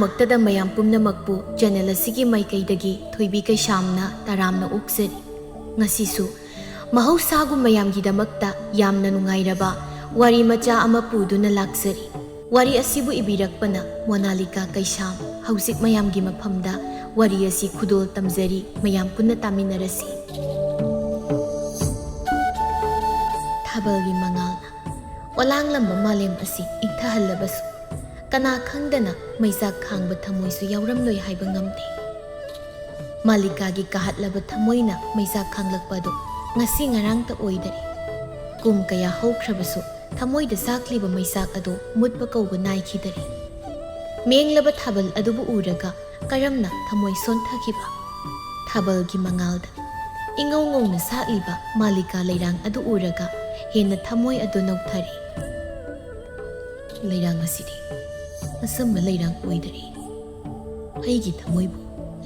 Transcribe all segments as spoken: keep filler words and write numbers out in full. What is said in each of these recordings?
ꯃꯛꯇꯗ ꯃꯌꯥꯝ ꯄꯨꯝꯅꯃꯛꯄꯨ channel ꯑꯁꯤꯒꯤ ꯃꯥꯏꯀꯩꯗꯒꯤ ꯊꯣꯏꯕꯤ ꯀꯩꯁꯥꯝꯅ ꯇꯔꯥꯝꯅ ꯑꯣꯛꯆꯔꯤ꯫ ꯉꯁꯤꯁꯨ ꯃꯍꯧꯁꯥꯒꯨꯝ ꯃꯌꯥꯝꯒꯤꯗꯃꯛꯇ ꯌꯥꯝꯅ ꯅꯨꯡꯉꯥꯏꯔꯕ ꯋꯥꯔꯤ ꯃꯆꯥ ꯑꯃ ꯄꯨꯗꯨꯅ ꯂꯥꯛꯆꯔꯤ꯫ ꯋꯥꯔꯤ ꯑꯁꯤꯕꯨ ꯏꯕꯤꯔꯛꯄꯅ ꯃꯣꯅꯥꯂꯤꯀꯥ ꯀꯩꯁꯥꯝ꯫ ꯍꯧꯖꯤꯛ ꯃꯌꯥꯝꯒꯤ ꯃꯐꯝꯗ ꯋꯥꯔꯤ ꯑꯁꯤ ꯈꯨꯗꯣꯜ ꯇꯝꯖꯔꯤ, ꯃꯌꯥꯝ ꯄꯨꯟꯅ ꯇꯥꯃꯤꯟꯅꯔꯁꯤ꯫ ꯊꯥꯕꯜꯒꯤ ꯃꯉꯥꯜꯅ ꯑꯣꯂꯥꯡꯂꯝꯕ ꯃꯥꯂꯦꯝ ꯑꯁꯤ ꯏꯪꯊꯍꯜꯂꯕꯁꯨ, ꯀꯅꯥ ꯈꯪꯗꯅ ꯃꯩꯆꯥꯛ ꯈꯥꯡꯕ ꯊꯃꯣꯏꯁꯨ ꯌꯥꯎꯔꯝꯂꯣꯏ ꯍꯥꯏꯕ ꯉꯝꯗꯦ꯫ ꯃꯥꯂꯤꯀꯥꯒꯤ ꯀꯥꯍꯠꯂꯕ ꯊꯃꯣꯏꯅ ꯃꯩꯆꯥꯛ ꯈꯥꯡꯂꯛꯄ ꯑꯗꯨ ꯉꯁꯤ ꯉꯔꯥꯡꯇ ꯑꯣꯏꯗꯔꯦ꯫ ꯀꯨꯝ ꯀꯌꯥ ꯍꯧꯈ꯭ꯔꯕꯁꯨ ꯊꯃꯣꯏꯗ ꯆꯥꯛꯂꯤꯕ ꯃꯩꯆꯥꯛ ꯑꯗꯨ ꯃꯨꯠꯄ ꯀꯧꯕ ꯅꯥꯏꯈꯤꯗꯔꯦ꯫ ꯃꯦꯡꯂꯕ ꯊꯥꯕꯜ ꯑꯗꯨꯕꯨ ꯎꯔꯒ ꯀꯔꯝꯅ ꯊꯃꯣꯏ ꯁꯣꯟꯊꯈꯤꯕ? ꯊꯥꯕꯜꯒꯤ ꯃꯉꯥꯜꯗ ꯏꯉꯧ ꯉꯧꯅ ꯁꯥꯠꯂꯤꯕ ꯃꯥꯂꯤꯀꯥ ꯂꯩꯔꯥꯡ ꯑꯗꯨ ꯎꯔꯒ ꯍꯦꯟꯅ ꯊꯃꯣꯏ ꯑꯗꯨ ꯅꯧꯊꯔꯦ꯫ ꯂꯩꯔꯥꯡ ꯑꯁꯤꯗꯤ ꯑꯆꯝꯕ ꯂꯩꯔꯥꯡ ꯑꯣꯏꯗꯔꯦ꯫ ꯑꯩꯒꯤ ꯊꯃꯣꯏꯕꯨ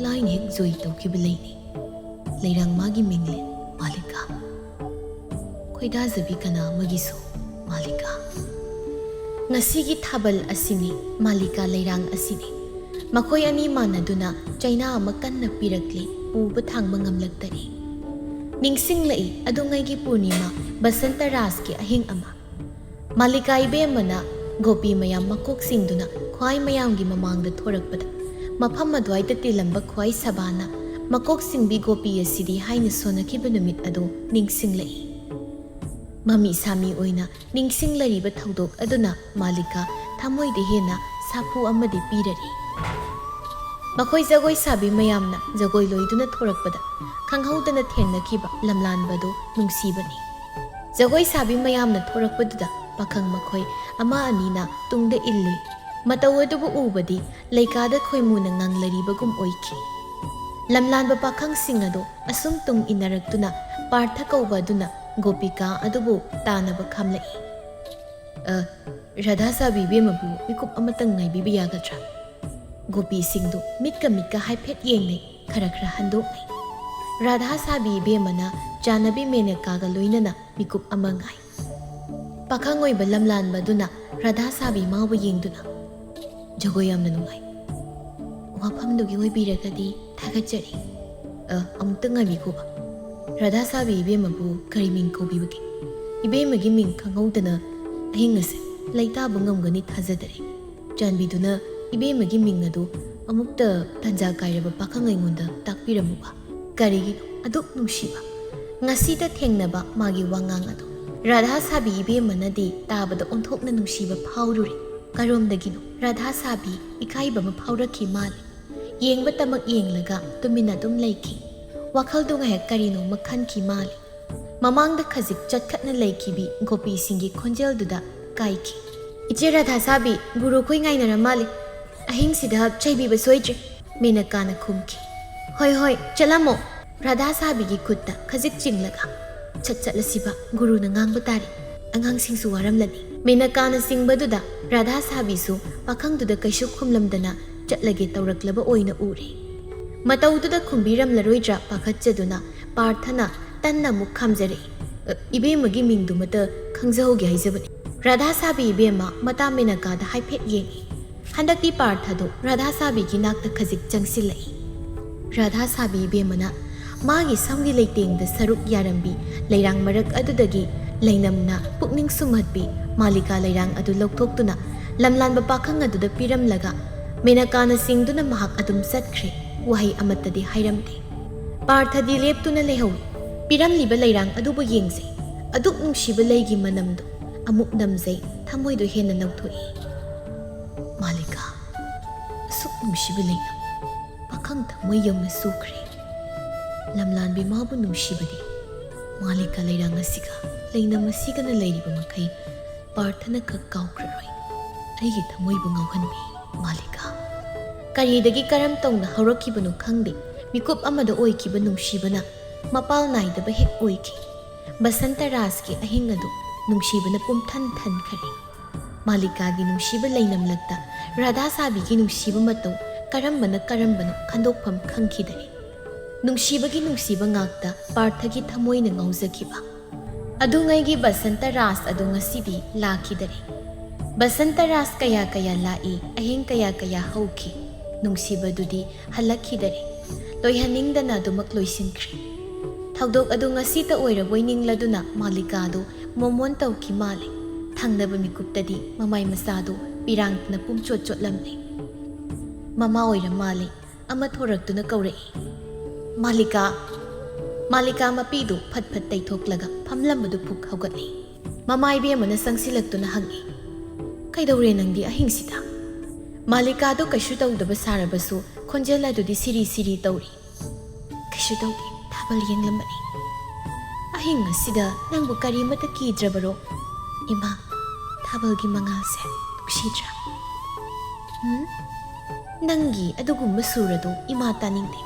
ꯂꯥꯏꯅ ꯍꯦꯛ ꯖꯣꯏ ꯇꯧꯈꯤꯕ ꯂꯩꯅꯤ꯫ ꯂꯩꯔꯥꯡ ꯃꯥꯒꯤ ꯃꯤꯡꯂꯦꯟ ꯃꯥꯂꯤꯀꯥ꯫ ꯈꯣꯏꯗꯥꯖꯕꯤ ꯀꯅꯥ ꯑꯃꯒꯤꯁꯨ ꯃꯥꯂꯤꯀꯥ꯫ ꯉꯁꯤꯒꯤ ꯊꯥꯕꯜ ꯑꯁꯤꯅꯤ, ꯃꯥꯂꯤꯀꯥ ꯂꯩꯔꯥꯡ ꯑꯁꯤꯅꯤ꯫ ꯃꯈꯣꯏ ꯑꯅꯤ ꯃꯥꯟꯅꯗꯨꯅ ꯆꯩꯅꯥ ꯑꯃ ꯀꯟꯅ ꯄꯤꯔꯛꯂꯤ, ꯄꯨꯕ ꯊꯥꯡꯕ ꯉꯝꯂꯛꯇꯔꯦ꯫ ꯅꯤꯡꯁꯤꯡꯂꯛꯏ ꯑꯗꯨꯉꯩꯒꯤ ꯄꯨꯔꯅꯤꯃꯥ, ꯕꯁꯟꯇ ꯔꯥꯁꯀꯤ ꯑꯍꯤꯡ ꯑꯃ꯫ ꯃꯥꯂꯤꯀꯥ ꯏꯕꯦꯝꯃꯅ ꯒꯣꯄꯤ ꯃꯌꯥꯝ ꯃꯀꯣꯛ ꯆꯤꯡꯗꯨꯅ ꯈ꯭ꯋꯥꯏ ꯃꯌꯥꯝꯒꯤ ꯃꯃꯥꯡꯗ ꯊꯣꯔꯛꯄꯗ, ꯃꯐꯝ ꯑꯗꯨꯋꯥꯏꯗ ꯇꯤꯜꯂꯝꯕ ꯈ꯭ꯋꯥꯏ ꯁꯥꯕꯥꯅ "ꯃꯀꯣꯛ ꯆꯤꯡꯕꯤ ꯒꯣꯄꯤ ꯑꯁꯤꯗꯤ" ꯍꯥꯏꯅ ꯁꯣꯟꯅꯈꯤꯕ ꯅꯨꯃꯤꯠ ꯑꯗꯨ ꯅꯤꯡꯁꯤꯡꯂꯛꯏ꯫ ꯃꯃꯤ ꯁꯥꯃꯤ ꯑꯣꯏꯅ ꯅꯤꯡꯁꯤꯡꯂꯔꯤꯕ ꯊꯧꯗꯣꯛ ꯑꯗꯨꯅ ꯃꯥꯂꯤꯀꯥ ꯊꯃꯣꯏꯗ ꯍꯦꯟꯅ ꯁꯥꯐꯨ ꯑꯃꯗꯤ ꯄꯤꯔꯔꯤ꯫ ꯃꯈꯣꯏ ꯖꯒꯣꯏ ꯁꯥꯕꯤ ꯃꯌꯥꯝꯅ ꯖꯒꯣꯏ ꯂꯣꯏꯗꯨꯅ ꯊꯣꯔꯛꯄꯗ, ꯈꯪꯍꯧꯗꯅ ꯊꯦꯡꯅꯈꯤꯕ ꯂꯝꯂꯥꯟꯕꯗꯨ ꯅꯨꯡꯁꯤꯕꯅꯤ꯫ ꯖꯒꯣꯏ ꯁꯥꯕꯤ ꯃꯌꯥꯝꯅ ꯊꯣꯔꯛꯄꯗꯨꯗ ꯄꯥꯈꯪ ꯃꯈꯣꯏ ꯑꯃ ꯑꯅꯤꯅ ꯇꯨꯡꯗ ꯏꯜꯂꯨꯏ꯫ ꯃꯇꯧ ꯑꯗꯨꯕꯨ ꯎꯕꯗꯤ ꯂꯩꯀꯥꯗ ꯈꯣꯏꯃꯨꯅ ꯉꯥꯡꯂꯔꯤꯕꯒꯨꯝ ꯑꯣꯏꯈꯤ꯫ ꯂꯝꯂꯥꯟꯕ ꯄꯥꯈꯪꯁꯤꯡ ꯑꯗꯨ ꯑꯁꯨꯝ ꯇꯨꯡ ꯏꯟꯅꯔꯛꯇꯨꯅ ꯄꯥꯔꯊ ꯀꯧꯕ ꯑꯗꯨꯅ ꯒꯣꯄꯤꯀꯥ ꯑꯗꯨꯕꯨ ꯇꯥꯅꯕ ꯈꯥꯝꯂꯛꯏ꯫ "ꯑ, ꯔꯥꯙꯥ ꯁꯥꯕꯤ ꯏꯕꯦꯝꯃꯕꯨ ꯃꯤꯀꯨꯞ ꯑꯃꯇꯪ ꯉꯥꯏꯕꯤꯕ ꯌꯥꯒꯗ꯭ꯔꯥ?" ꯒꯣꯄꯤꯁꯤꯡꯗꯨ ꯃꯤꯠꯀ ꯃꯤꯠꯀ ꯍꯥꯏꯐꯦꯠ ꯌꯦꯡꯅꯩ, ꯈꯔ ꯈꯔ ꯍꯟꯗꯣꯛꯅꯩ꯫ ꯔꯥꯙꯥ ꯁꯥꯕꯤ ꯏꯕꯦꯝꯃꯅ ꯆꯥꯟꯅꯕꯤ ꯃꯦꯅꯀꯥꯒ ꯂꯣꯏꯅꯅ ꯃꯤꯀꯨꯞ ꯑꯃ ꯉꯥꯏ꯫ ꯄꯥꯈꯪ ꯑꯣꯏꯕ ꯂꯝꯂꯥꯟꯕꯗꯨꯅ ꯔꯥꯙꯥ ꯁꯥꯕꯤ ꯃꯥꯕꯨ ꯌꯦꯡꯗꯨꯅ, "ꯖꯒꯣꯏ ꯌꯥꯝꯅ ꯅꯨꯡꯉꯥꯏ꯫ ꯋꯥꯐꯝꯗꯨꯒꯤ ꯑꯣꯏꯕꯤꯔꯒꯗꯤ ꯊꯥꯒꯠꯆꯔꯤ꯫ ꯑ, ꯑꯃꯨꯛꯇ ꯉꯥꯏꯕꯤꯈꯣꯕ꯫ ꯔꯥꯙꯥꯁꯥꯕꯤ ꯏꯕꯦꯝꯃꯕꯨ ꯀꯔꯤ ꯃꯤꯡ ꯀꯧꯕꯤꯕꯒꯦ? ꯏꯕꯦꯝꯃꯒꯤ ꯃꯤꯡ ꯈꯪꯍꯧꯗꯅ ꯑꯍꯤꯡ ꯑꯁꯦ ꯂꯩꯇꯥꯕ ꯉꯝꯒꯅꯤ ꯊꯥꯖꯗꯔꯦ꯫ ꯆꯥꯟꯕꯤꯗꯨꯅ ꯏꯕꯦꯝꯃꯒꯤ ꯃꯤꯡ ꯑꯗꯨ ꯑꯃꯨꯛꯇ ꯇꯟꯖꯥ ꯀꯥꯏꯔꯕ ꯄꯥꯈꯪ ꯑꯩꯉꯣꯟꯗ ꯇꯥꯛꯄꯤꯔꯝꯃꯨꯕ꯫ ꯀꯔꯤꯒꯤꯅꯣ ꯑꯗꯨꯛ ꯅꯨꯡꯁꯤꯕ? ꯉꯁꯤꯗ ꯊꯦꯡꯅꯕ ꯃꯥꯒꯤ ꯋꯥꯉꯥꯡ ꯑꯗꯨ ꯔꯥꯙꯥꯁꯥꯕꯤ ꯏꯕꯦꯝꯃꯅꯗꯤ ꯇꯥꯕꯗ ꯑꯣꯟꯊꯣꯛꯅ ꯅꯨꯡꯁꯤꯕ ꯐꯥꯎꯔꯨꯔꯦ꯫ ꯀꯔꯣꯝꯗꯒꯤꯅꯣ ꯔꯥꯙꯥꯁꯥꯕꯤ ꯏꯀꯥꯏꯕ ꯑꯃ ꯐꯥꯎꯔꯛꯈꯤ ꯃꯥꯜꯂꯦ꯫ ꯌꯦꯡꯕꯇꯃꯛ ꯌꯦꯡꯂꯒ ꯇꯨꯃꯤꯟꯅ ꯑꯗꯨꯝ ꯂꯩꯈꯤ꯫ ꯋꯥꯈꯜꯗꯨ ꯉꯥꯏꯍꯥꯛ ꯀꯔꯤꯅꯣꯃ ꯈꯟꯈꯤ ꯃꯥꯜꯂꯦ꯫ ꯃꯃꯥꯡꯗ ꯈꯖꯤꯛ ꯆꯠꯈꯠꯅ ꯂꯩꯈꯤꯕꯤ ꯒꯣꯄꯤꯁꯤꯡꯒꯤ ꯈꯣꯟꯖꯦꯜꯗꯨꯗ ꯀꯥꯏꯈꯤ꯫ "ꯏꯆꯦ ꯔꯥꯙꯥꯁꯥꯕꯤ, ꯒꯨꯔꯨꯈꯣꯏ ꯉꯥꯏꯅꯔ ꯃꯥꯜꯂꯦ꯫ ꯑꯍꯤꯡꯁꯤꯗ ꯆꯩꯕꯤꯕ ꯁꯣꯏꯗ꯭ꯔꯦ," ꯃꯦꯅꯀꯥꯅ ꯈꯨꯝꯈꯤ꯫ "ꯍꯣꯏ, ꯍꯣꯏ, ꯆꯠꯂꯝꯃꯣ꯫" ꯔꯥꯙꯥꯁꯥꯕꯤꯒꯤ ꯈꯨꯠꯇ ꯈꯖꯤꯛ ꯆꯤꯡꯂꯒ, "ꯁꯠ ꯆꯠꯂꯁꯤꯕ, ꯒꯨꯔꯨꯅ ꯉꯥꯡꯕ ꯇꯥꯔꯦ꯫ ꯑꯉꯥꯡꯁꯤꯡꯁꯨ ꯋꯥꯔꯝꯂꯅꯤ꯫" ꯃꯦꯅꯀꯥꯅ ꯆꯤꯡꯕꯗꯨꯗ ꯔꯥꯙꯥꯁꯥꯕꯤꯁꯨ ꯄꯥꯈꯪꯗꯨꯗ ꯀꯩꯁꯨ ꯈꯨꯝꯂꯝꯗꯅ ꯆꯠꯂꯒꯦ ꯇꯧꯔꯛꯂꯕ ꯑꯣꯏꯅ ꯎꯔꯦ꯫ ꯃꯇꯧꯗꯨꯗ ꯈꯨꯝꯕꯤꯔꯝꯂꯔꯣꯏꯗ꯭ꯔꯥ ꯄꯥꯈꯠꯆꯗꯨꯅ ꯄꯥꯔꯊꯅ ꯇꯟꯅ ꯑꯃꯨꯛ ꯈꯥꯝꯖꯔꯛꯏ꯫ "ꯑ, ꯏꯕꯦꯝꯃꯒꯤ ꯃꯤꯡꯗꯨꯃꯇ ꯈꯪꯖꯍꯧꯒꯦ ꯍꯥꯏꯖꯕꯅꯤ꯫" ꯔꯥꯙꯥꯁꯥꯕꯤ ꯏꯕꯦꯝꯃ ꯃꯇꯥ ꯃꯦꯅꯀꯥꯗ ꯍꯥꯏꯐꯦꯠ ꯌꯦꯡꯏ꯫ ꯍꯟꯗꯛꯇꯤ ꯄꯥꯔꯊꯗꯨ ꯔꯥꯙꯥꯁꯥꯕꯤꯒꯤ ꯅꯥꯛꯇ ꯈꯖꯤꯛ ꯆꯪꯁꯤꯜꯂꯛꯏ꯫ ꯔꯥꯙꯥꯁꯥꯕꯤ ꯏꯕꯦꯝꯃꯅ ꯃꯥꯒꯤ ꯁꯝꯒꯤ ꯂꯩꯇꯦꯡꯗ ꯁꯔꯨꯛ ꯌꯥꯔꯝꯕꯤ ꯂꯩꯔꯥꯡ ꯃꯔꯛ ꯑꯗꯨꯗꯒꯤ ꯂꯩꯅꯝꯅ ꯄꯨꯛꯅꯤꯡ ꯁꯨꯝꯍꯠꯄꯤ ꯃꯥꯂꯤꯀꯥ ꯂꯩꯔꯥꯡ ꯑꯗꯨ ꯂꯧꯊꯣꯛꯇꯨꯅ ꯂꯝꯂꯥꯟꯕ ꯄꯥꯈꯪ ꯑꯗꯨꯗ ꯄꯤꯔꯝꯂꯒ ꯃꯦꯅꯀꯥꯅ ꯆꯤꯡꯗꯨꯅ ꯃꯍꯥꯛ ꯑꯗꯨꯝ ꯆꯠꯈ꯭ꯔꯦ꯫ ꯋꯥꯍꯩ ꯑꯃꯠꯇꯗꯤ ꯍꯥꯏꯔꯝꯗꯦ꯫ ꯄꯥꯔꯊꯗꯤ ꯂꯦꯞꯇꯨꯅ ꯂꯩꯍꯧꯏ꯫ ꯄꯤꯔꯝꯂꯤꯕ ꯂꯩꯔꯥꯡ ꯑꯗꯨꯕꯨ ꯌꯦꯡꯖꯩ꯫ ꯑꯗꯨꯛ ꯅꯨꯡꯁꯤꯕ ꯂꯩꯒꯤ ꯃꯅꯝꯗꯨ ꯑꯃꯨꯛ ꯅꯝꯖꯩ꯫ ꯊꯃꯣꯏꯗꯨ ꯍꯦꯟꯅ ꯅꯧꯊꯣꯛꯏ꯫ ꯃꯥꯂꯤꯀꯥ, ꯑꯁꯨꯛ ꯅꯨꯡꯁꯤꯕ ꯂꯩꯅꯝ, ꯄꯥꯈꯪ ꯊꯃꯣꯏ ꯌꯧꯅ ꯁꯨꯈ꯭ꯔꯦ꯫ ꯂꯝꯂꯥꯟꯕꯤ ꯃꯥꯕꯨ ꯅꯨꯡꯁꯤꯕꯗꯤ ꯃꯥꯂꯤꯀꯥ ꯂꯩꯔꯥꯡ ꯑꯁꯤꯒ ꯂꯩꯅꯝ ꯑꯁꯤꯒꯅ ꯂꯩꯔꯤꯕ ꯃꯈꯩ ꯄꯥꯔꯊꯅ ꯈꯛ ꯀꯥꯎꯈ꯭ꯔꯔꯣꯏ꯫ ꯑꯩꯒꯤ ꯊꯃꯣꯏꯕꯨ ꯉꯥꯎꯍꯟꯕꯤ ꯃꯥꯂꯤꯀꯥ꯫ ꯀꯔꯤꯗꯒꯤ ꯀꯔꯝ ꯇꯧꯅ ꯍꯧꯔꯛꯈꯤꯕꯅꯣ ꯈꯪꯗꯦ, ꯃꯤꯀꯨꯞ ꯑꯃꯗ ꯑꯣꯏꯈꯤꯕ ꯅꯨꯡꯁꯤꯕꯅ ꯃꯄꯥꯜ ꯅꯥꯏꯗꯕ ꯍꯦꯛ ꯑꯣꯏꯈꯤ꯫ ꯕꯁꯟꯇ ꯔꯥꯁꯀꯤ ꯑꯍꯤꯡ ꯑꯗꯨ ꯅꯨꯡꯁꯤꯕꯅ ꯄꯨꯝꯊꯟ ꯊꯟꯈꯔꯦ꯫ ꯃꯥꯂꯤꯀꯥꯒꯤ ꯅꯨꯡꯁꯤꯕ ꯂꯩꯅꯝꯂꯛꯇ ꯔꯥꯙꯥꯁꯥꯕꯤꯒꯤ ꯅꯨꯡꯁꯤꯕ ꯃꯇꯧ ꯀꯔꯝꯕꯅ ꯀꯔꯝꯕꯅꯣ ꯈꯟꯗꯣꯛꯐꯝ ꯈꯪꯈꯤꯗꯔꯦ꯫ ꯅꯨꯡꯁꯤꯕꯒꯤ ꯅꯨꯡꯁꯤꯕ ꯉꯥꯛꯇ ꯄꯥꯔꯊꯒꯤ ꯊꯃꯣꯏꯅ ꯉꯥꯎꯖꯈꯤꯕ꯫ ꯑꯗꯨꯉꯩꯒꯤ ꯕꯁꯟꯇ ꯔꯥꯁ ꯑꯗꯨ ꯉꯁꯤꯗꯤ ꯂꯥꯛꯈꯤꯗꯔꯦ꯫ ꯕꯁꯟꯇ ꯔꯥꯁ ꯀꯌꯥ ꯀꯌꯥ ꯂꯥꯛꯏ, ꯑꯍꯤꯡ ꯀꯌꯥ ꯀꯌꯥ ꯍꯧꯈꯤ꯫ ꯅꯨꯡꯁꯤꯕꯗꯨꯗꯤ ꯍꯜꯂꯛꯈꯤꯗꯔꯦ꯫ ꯂꯣꯏꯍꯟꯅꯤꯡꯗꯅ ꯑꯗꯨꯃꯛ ꯂꯣꯏꯁꯤꯟꯈ꯭ꯔꯦ꯫ ꯊꯧꯗꯣꯛ ꯑꯗꯨ ꯉꯁꯤꯇ ꯑꯣꯏꯔꯕꯣꯏ ꯅꯤꯡꯂꯗꯨꯅ ꯃꯥꯂꯤꯀꯥꯗꯨ ꯃꯣꯃꯣꯟ ꯇꯧꯈꯤ ꯃꯥꯜꯂꯦ꯫ ꯊꯪꯅꯕ ꯃꯤꯀꯨꯞꯇꯗꯤ ꯃꯃꯥꯏ ꯃꯆꯥꯗꯨ ꯄꯤꯔꯥꯡꯅ ꯄꯨꯝꯆꯣꯠ ꯆꯣꯠꯂꯝꯂꯦ꯫ ꯃꯃꯥ ꯑꯣꯏꯔ ꯃꯥꯜꯂꯦ꯫ ꯑꯃ ꯊꯣꯔꯛꯇꯨꯅ ꯀꯧꯔꯛꯏ, "ꯃꯥꯂꯤꯀꯥ!" ꯃꯥꯂꯤꯀꯥ ꯃꯄꯤꯗꯨ ꯐꯠ ꯐꯠ ꯇꯩꯊꯣꯛꯂꯒ ꯐꯝꯂꯝꯕꯗꯨ ꯐꯨꯛ ꯍꯧꯒꯠꯂꯤ꯫ ꯃꯃꯥ ꯏꯕꯦꯝꯃꯅ ꯆꯪꯁꯤꯜꯂꯛꯇꯨꯅ ꯍꯪꯉꯤ, "ꯀꯩꯗꯧꯔꯦ ꯅꯪꯗꯤ ꯑꯍꯤꯡꯁꯤꯗ?" ꯃꯥꯂꯤꯀꯥꯗꯨ ꯀꯩꯁꯨ ꯇꯧꯗꯕ ꯁꯥꯔꯕꯁꯨ ꯈꯣꯟꯖꯦꯜ ꯑꯗꯨꯗꯤ ꯁꯤꯔꯤ ꯁꯤꯔꯤ ꯇꯧꯔꯤ꯫ "ꯀꯩꯁꯨ ꯇꯧꯗꯦ, ꯊꯥꯕꯜ ꯌꯦꯡꯂꯝꯕꯅꯤ꯫ ꯑꯍꯤꯡ ꯑꯁꯤꯗ ꯅꯪꯕꯨ ꯀꯔꯤꯃꯠꯇ ꯀꯤꯗ꯭ꯔꯕꯔꯣ? ꯏꯃꯥ, ꯊꯥꯕꯜꯒꯤ ꯃꯉꯥꯜꯁꯦ ꯅꯨꯡꯁꯤꯗ꯭ꯔꯥ? ꯎꯝ? ꯅꯪꯒꯤ ꯑꯗꯨꯒꯨꯝꯕ ꯁꯨꯔꯗꯣ ꯏꯃꯥ ꯇꯥꯅꯤꯡꯗꯦ꯫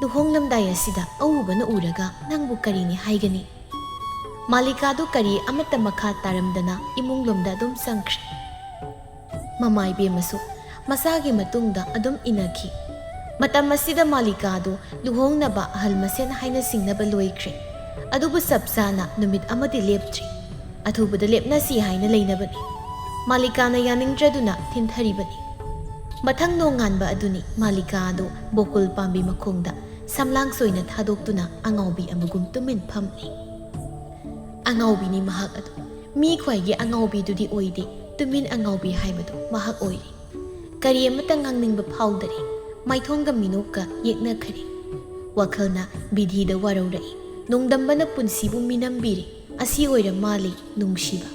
ꯂꯨꯍꯣꯡꯂꯝꯗꯥꯏ ꯑꯁꯤꯗ ꯑꯎꯕꯅ ꯎꯔꯒ ꯅꯪꯕꯨ ꯀꯔꯤꯅꯤ ꯍꯥꯏꯒꯅꯤ?" ꯃꯥꯂꯤꯀꯥꯗꯨ ꯀꯔꯤ ꯑꯃꯠꯇ ꯃꯈꯥ ꯇꯥꯔꯝꯗꯅ ꯏꯃꯨꯡꯂꯣꯝꯗ ꯑꯗꯨꯝ ꯆꯪꯈ꯭ꯔꯦ꯫ ꯃꯃꯥ ꯏꯕꯦꯝꯃꯁꯨ ꯃꯆꯥꯒꯤ ꯃꯇꯨꯡꯗ ꯑꯗꯨꯝ ꯏꯟꯅꯈꯤ꯫ ꯃꯇꯝ ꯑꯁꯤꯗ ꯃꯥꯂꯤꯀꯥꯗꯨ ꯂꯨꯍꯣꯡꯅꯕ ꯑꯍꯜ ꯃꯁꯦꯟ ꯍꯥꯏꯅ ꯁꯤꯡꯅꯕ ꯂꯣꯏꯈ꯭ꯔꯦ꯫ ꯑꯗꯨꯕꯨ ꯆꯞ ꯆꯥꯅ ꯅꯨꯃꯤꯠ ꯑꯃꯗꯤ ꯂꯦꯞꯇ꯭ꯔꯤ꯫ ꯑꯊꯨꯕꯗ ꯂꯦꯞꯅꯁꯤ ꯍꯥꯏꯅ ꯂꯩꯅꯕꯅꯤ꯫ ꯃꯥꯂꯤꯀꯥꯅ ꯌꯥꯅꯤꯡꯗ꯭ꯔꯗꯨꯅ ꯊꯤꯟꯊꯔꯤꯕꯅꯤ꯫ ꯃꯊꯪ ꯅꯣꯡꯉꯥꯟꯕ ꯑꯗꯨꯅꯤ ꯃꯥꯂꯤꯀꯥ ꯑꯗꯨ ꯕꯣꯀꯨꯜ ꯄꯥꯝꯕꯤ ꯃꯈꯣꯡꯗ ꯁꯝꯂꯥꯡ ꯁꯣꯏꯅ ꯊꯥꯗꯣꯛꯇꯨꯅ ꯑꯉꯥꯎꯕꯤ ꯑꯃꯒꯨꯝ ꯇꯨꯃꯤꯟ ꯐꯝꯂꯤ꯫ ꯑꯉꯥꯎꯕꯤꯅꯤ ꯃꯍꯥꯛ ꯑꯗꯨ꯫ ꯃꯤ ꯈ꯭ꯋꯥꯏꯒꯤ ꯑꯉꯥꯎꯕꯤꯗꯨꯗꯤ ꯑꯣꯏꯗꯦ, ꯇꯨꯃꯤꯟ ꯑꯉꯥꯎꯕꯤ ꯍꯥꯏꯕꯗꯨ ꯃꯍꯥꯛ ꯑꯣꯏꯔꯤ꯫ ꯀꯔꯤ ꯑꯃꯠꯇ ꯉꯥꯡꯅꯤꯡꯕ ꯐꯥꯎꯗꯔꯦ꯫ ꯃꯥꯏꯊꯣꯡꯒ ꯃꯤꯅꯣꯛꯀ ꯌꯦꯛꯅꯈꯔꯦ꯫ ꯋꯥꯈꯜꯅ ꯕꯤꯙꯤꯗ ꯋꯥꯔꯧꯔꯛꯏ꯫ ꯅꯣꯡꯗꯝꯕꯅ ꯄꯨꯟꯁꯤꯕꯨ ꯃꯤꯅꯝꯕꯤꯔꯦ꯫ ꯑꯁꯤ ꯑꯣꯏꯔ ꯃꯥꯜꯂꯤ ꯅꯨꯡꯁꯤꯕ꯫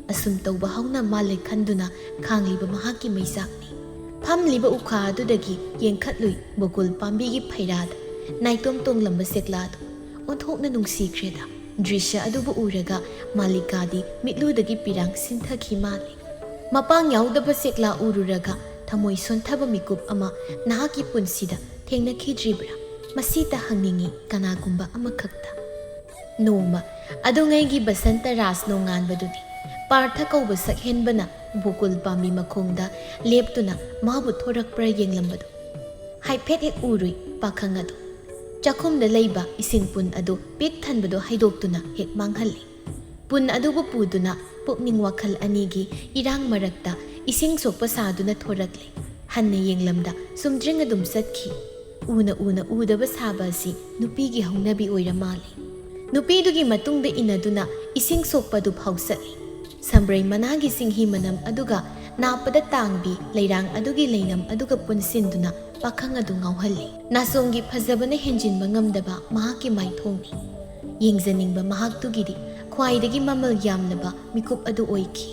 ꯑꯁꯨꯝ ꯇꯧꯕ ꯍꯧꯅ ꯃꯥꯜꯂꯦ ꯈꯟꯗꯨꯅ ꯈꯥꯡꯂꯤꯕ ꯃꯍꯥꯛꯀꯤ ꯃꯩꯆꯥꯛꯅꯤ꯫ ꯐꯝꯂꯤꯕ ꯎꯈꯥ ꯑꯗꯨꯗꯒꯤ ꯌꯦꯡꯈꯠꯂꯨꯏ ꯕꯣꯀꯨꯜ ꯄꯥꯝꯕꯤꯒꯤ ꯐꯩꯔꯥꯗ ꯅꯥꯏꯇꯣꯝ ꯇꯣꯡꯂꯝꯕ ꯆꯦꯛꯂꯥꯗꯨ꯫ ꯑꯣꯟꯊꯣꯛꯅ ꯅꯨꯡꯁꯤꯈ꯭ꯔꯦꯗ꯫ ꯗ꯭ꯔꯤꯁ꯭ꯌ ꯑꯗꯨꯕꯨ ꯎꯔꯒ ꯃꯥꯂꯤꯀꯥꯗꯤ ꯃꯤꯠꯂꯨꯗꯒꯤ ꯄꯤꯔꯥꯡ ꯁꯤꯟꯊꯈꯤ ꯃꯥꯜꯂꯤ꯫ ꯃꯄꯥꯡ ꯌꯥꯎꯗꯕ ꯆꯦꯛꯂꯥ ꯎꯔꯨꯔꯒ ꯊꯃꯣꯏ ꯁꯣꯟꯊꯕ ꯃꯤꯀꯨꯞ ꯑꯃ ꯅꯍꯥꯛꯀꯤ ꯄꯨꯟꯁꯤꯗ ꯊꯦꯡꯅꯈꯤꯗ꯭ꯔꯤꯕ꯭ꯔꯥ? ꯃꯁꯤꯇ ꯍꯪꯅꯤꯡꯏ ꯀꯅꯥꯒꯨꯝꯕ ꯑꯃꯈꯛꯇ꯫ ꯅꯣꯡꯃ ꯑꯗꯨꯉꯩꯒꯤ ꯕꯁꯟꯇ ꯔꯥꯁ ꯅꯣꯡꯉꯥꯟꯕꯗꯨꯅꯤ꯫ ꯄꯥꯔꯊ ꯀꯧꯕ ꯁꯛꯍꯦꯟꯕꯅ ꯕꯣꯀꯨꯜ ꯄꯥꯝꯕꯤ ꯃꯈꯣꯡꯗ ꯂꯦꯞꯇꯨꯅ ꯃꯥꯕꯨ ꯊꯣꯔꯛꯄ꯭ꯔꯥ ꯌꯦꯡꯂꯝꯕꯗꯨ꯫ ꯍꯥꯏꯐꯦꯠ ꯍꯦꯛ ꯎꯔꯨꯏ ꯄꯥꯈꯪ ꯑꯗꯨ꯫ ꯆꯥꯛꯈꯨꯝꯗ ꯂꯩꯕ ꯏꯁꯤꯡ ꯄꯨꯟ ꯑꯗꯨ ꯄꯤꯛ ꯊꯟꯕꯗꯨ ꯍꯩꯗꯣꯛꯇꯨꯅ ꯍꯦꯛ ꯃꯥꯡꯍꯜꯂꯤ꯫ ꯄꯨꯟ ꯑꯗꯨꯕꯨ ꯄꯨꯗꯨꯅ ꯄꯨꯛꯅꯤꯡ ꯋꯥꯈꯜ ꯑꯅꯤꯒꯤ ꯏꯔꯥꯡ ꯃꯔꯛꯇ ꯏꯁꯤꯡ ꯁꯣꯛꯄ ꯁꯥꯗꯨꯅ ꯊꯣꯔꯛꯂꯦ꯫ ꯍꯟꯅ ꯌꯦꯡꯂꯝꯗ ꯁꯨꯝꯗ꯭ꯔꯤꯡ ꯑꯗꯨꯝ ꯆꯠꯈꯤ꯫ ꯎꯅ ꯎꯅ ꯎꯗꯕ ꯁꯥꯕ ꯑꯁꯤ ꯅꯨꯄꯤꯒꯤ ꯍꯧꯅꯕꯤ ꯑꯣꯏꯔ ꯃꯥꯜꯂꯦ꯫ ꯅꯨꯄꯤꯗꯨꯒꯤ ꯃꯇꯨꯡꯗ ꯏꯟꯅꯗꯨꯅ ꯏꯁꯤꯡ ꯁꯣꯛꯄ ꯑꯗꯨ ꯐꯥꯎ ꯆꯠꯂꯤ꯫ ꯁꯝꯕ꯭ꯔꯩ ꯃꯅꯥꯒꯤ ꯁꯤꯡꯍꯤ ꯃꯅꯝ ꯑꯗꯨꯒ ꯅꯥꯞꯄꯗ ꯇꯥꯡꯕꯤ ꯂꯩꯔꯥꯡ ꯑꯗꯨꯒꯤ ꯂꯩꯅꯝ ꯑꯗꯨꯒ ꯄꯨꯟꯁꯤꯟꯗꯨꯅ ꯄꯥꯈꯪ ꯑꯗꯨ ꯉꯥꯎꯍꯜꯂꯤ꯫ ꯅꯥꯆꯣꯝꯒꯤ ꯐꯖꯕꯅ ꯍꯦꯟꯖꯤꯟꯕ ꯉꯝꯗꯕ ꯃꯍꯥꯛꯀꯤ ꯃꯥꯏꯊꯣꯡꯅꯤ꯫ ꯌꯦꯡꯖꯅꯤꯡꯕ ꯃꯍꯥꯛꯇꯨꯒꯤꯗꯤ ꯈ꯭ꯋꯥꯏꯗꯒꯤ ꯃꯃꯜ ꯌꯥꯝꯂꯕ ꯃꯤꯀꯨꯞ ꯑꯗꯨ ꯑꯣꯏꯈꯤ꯫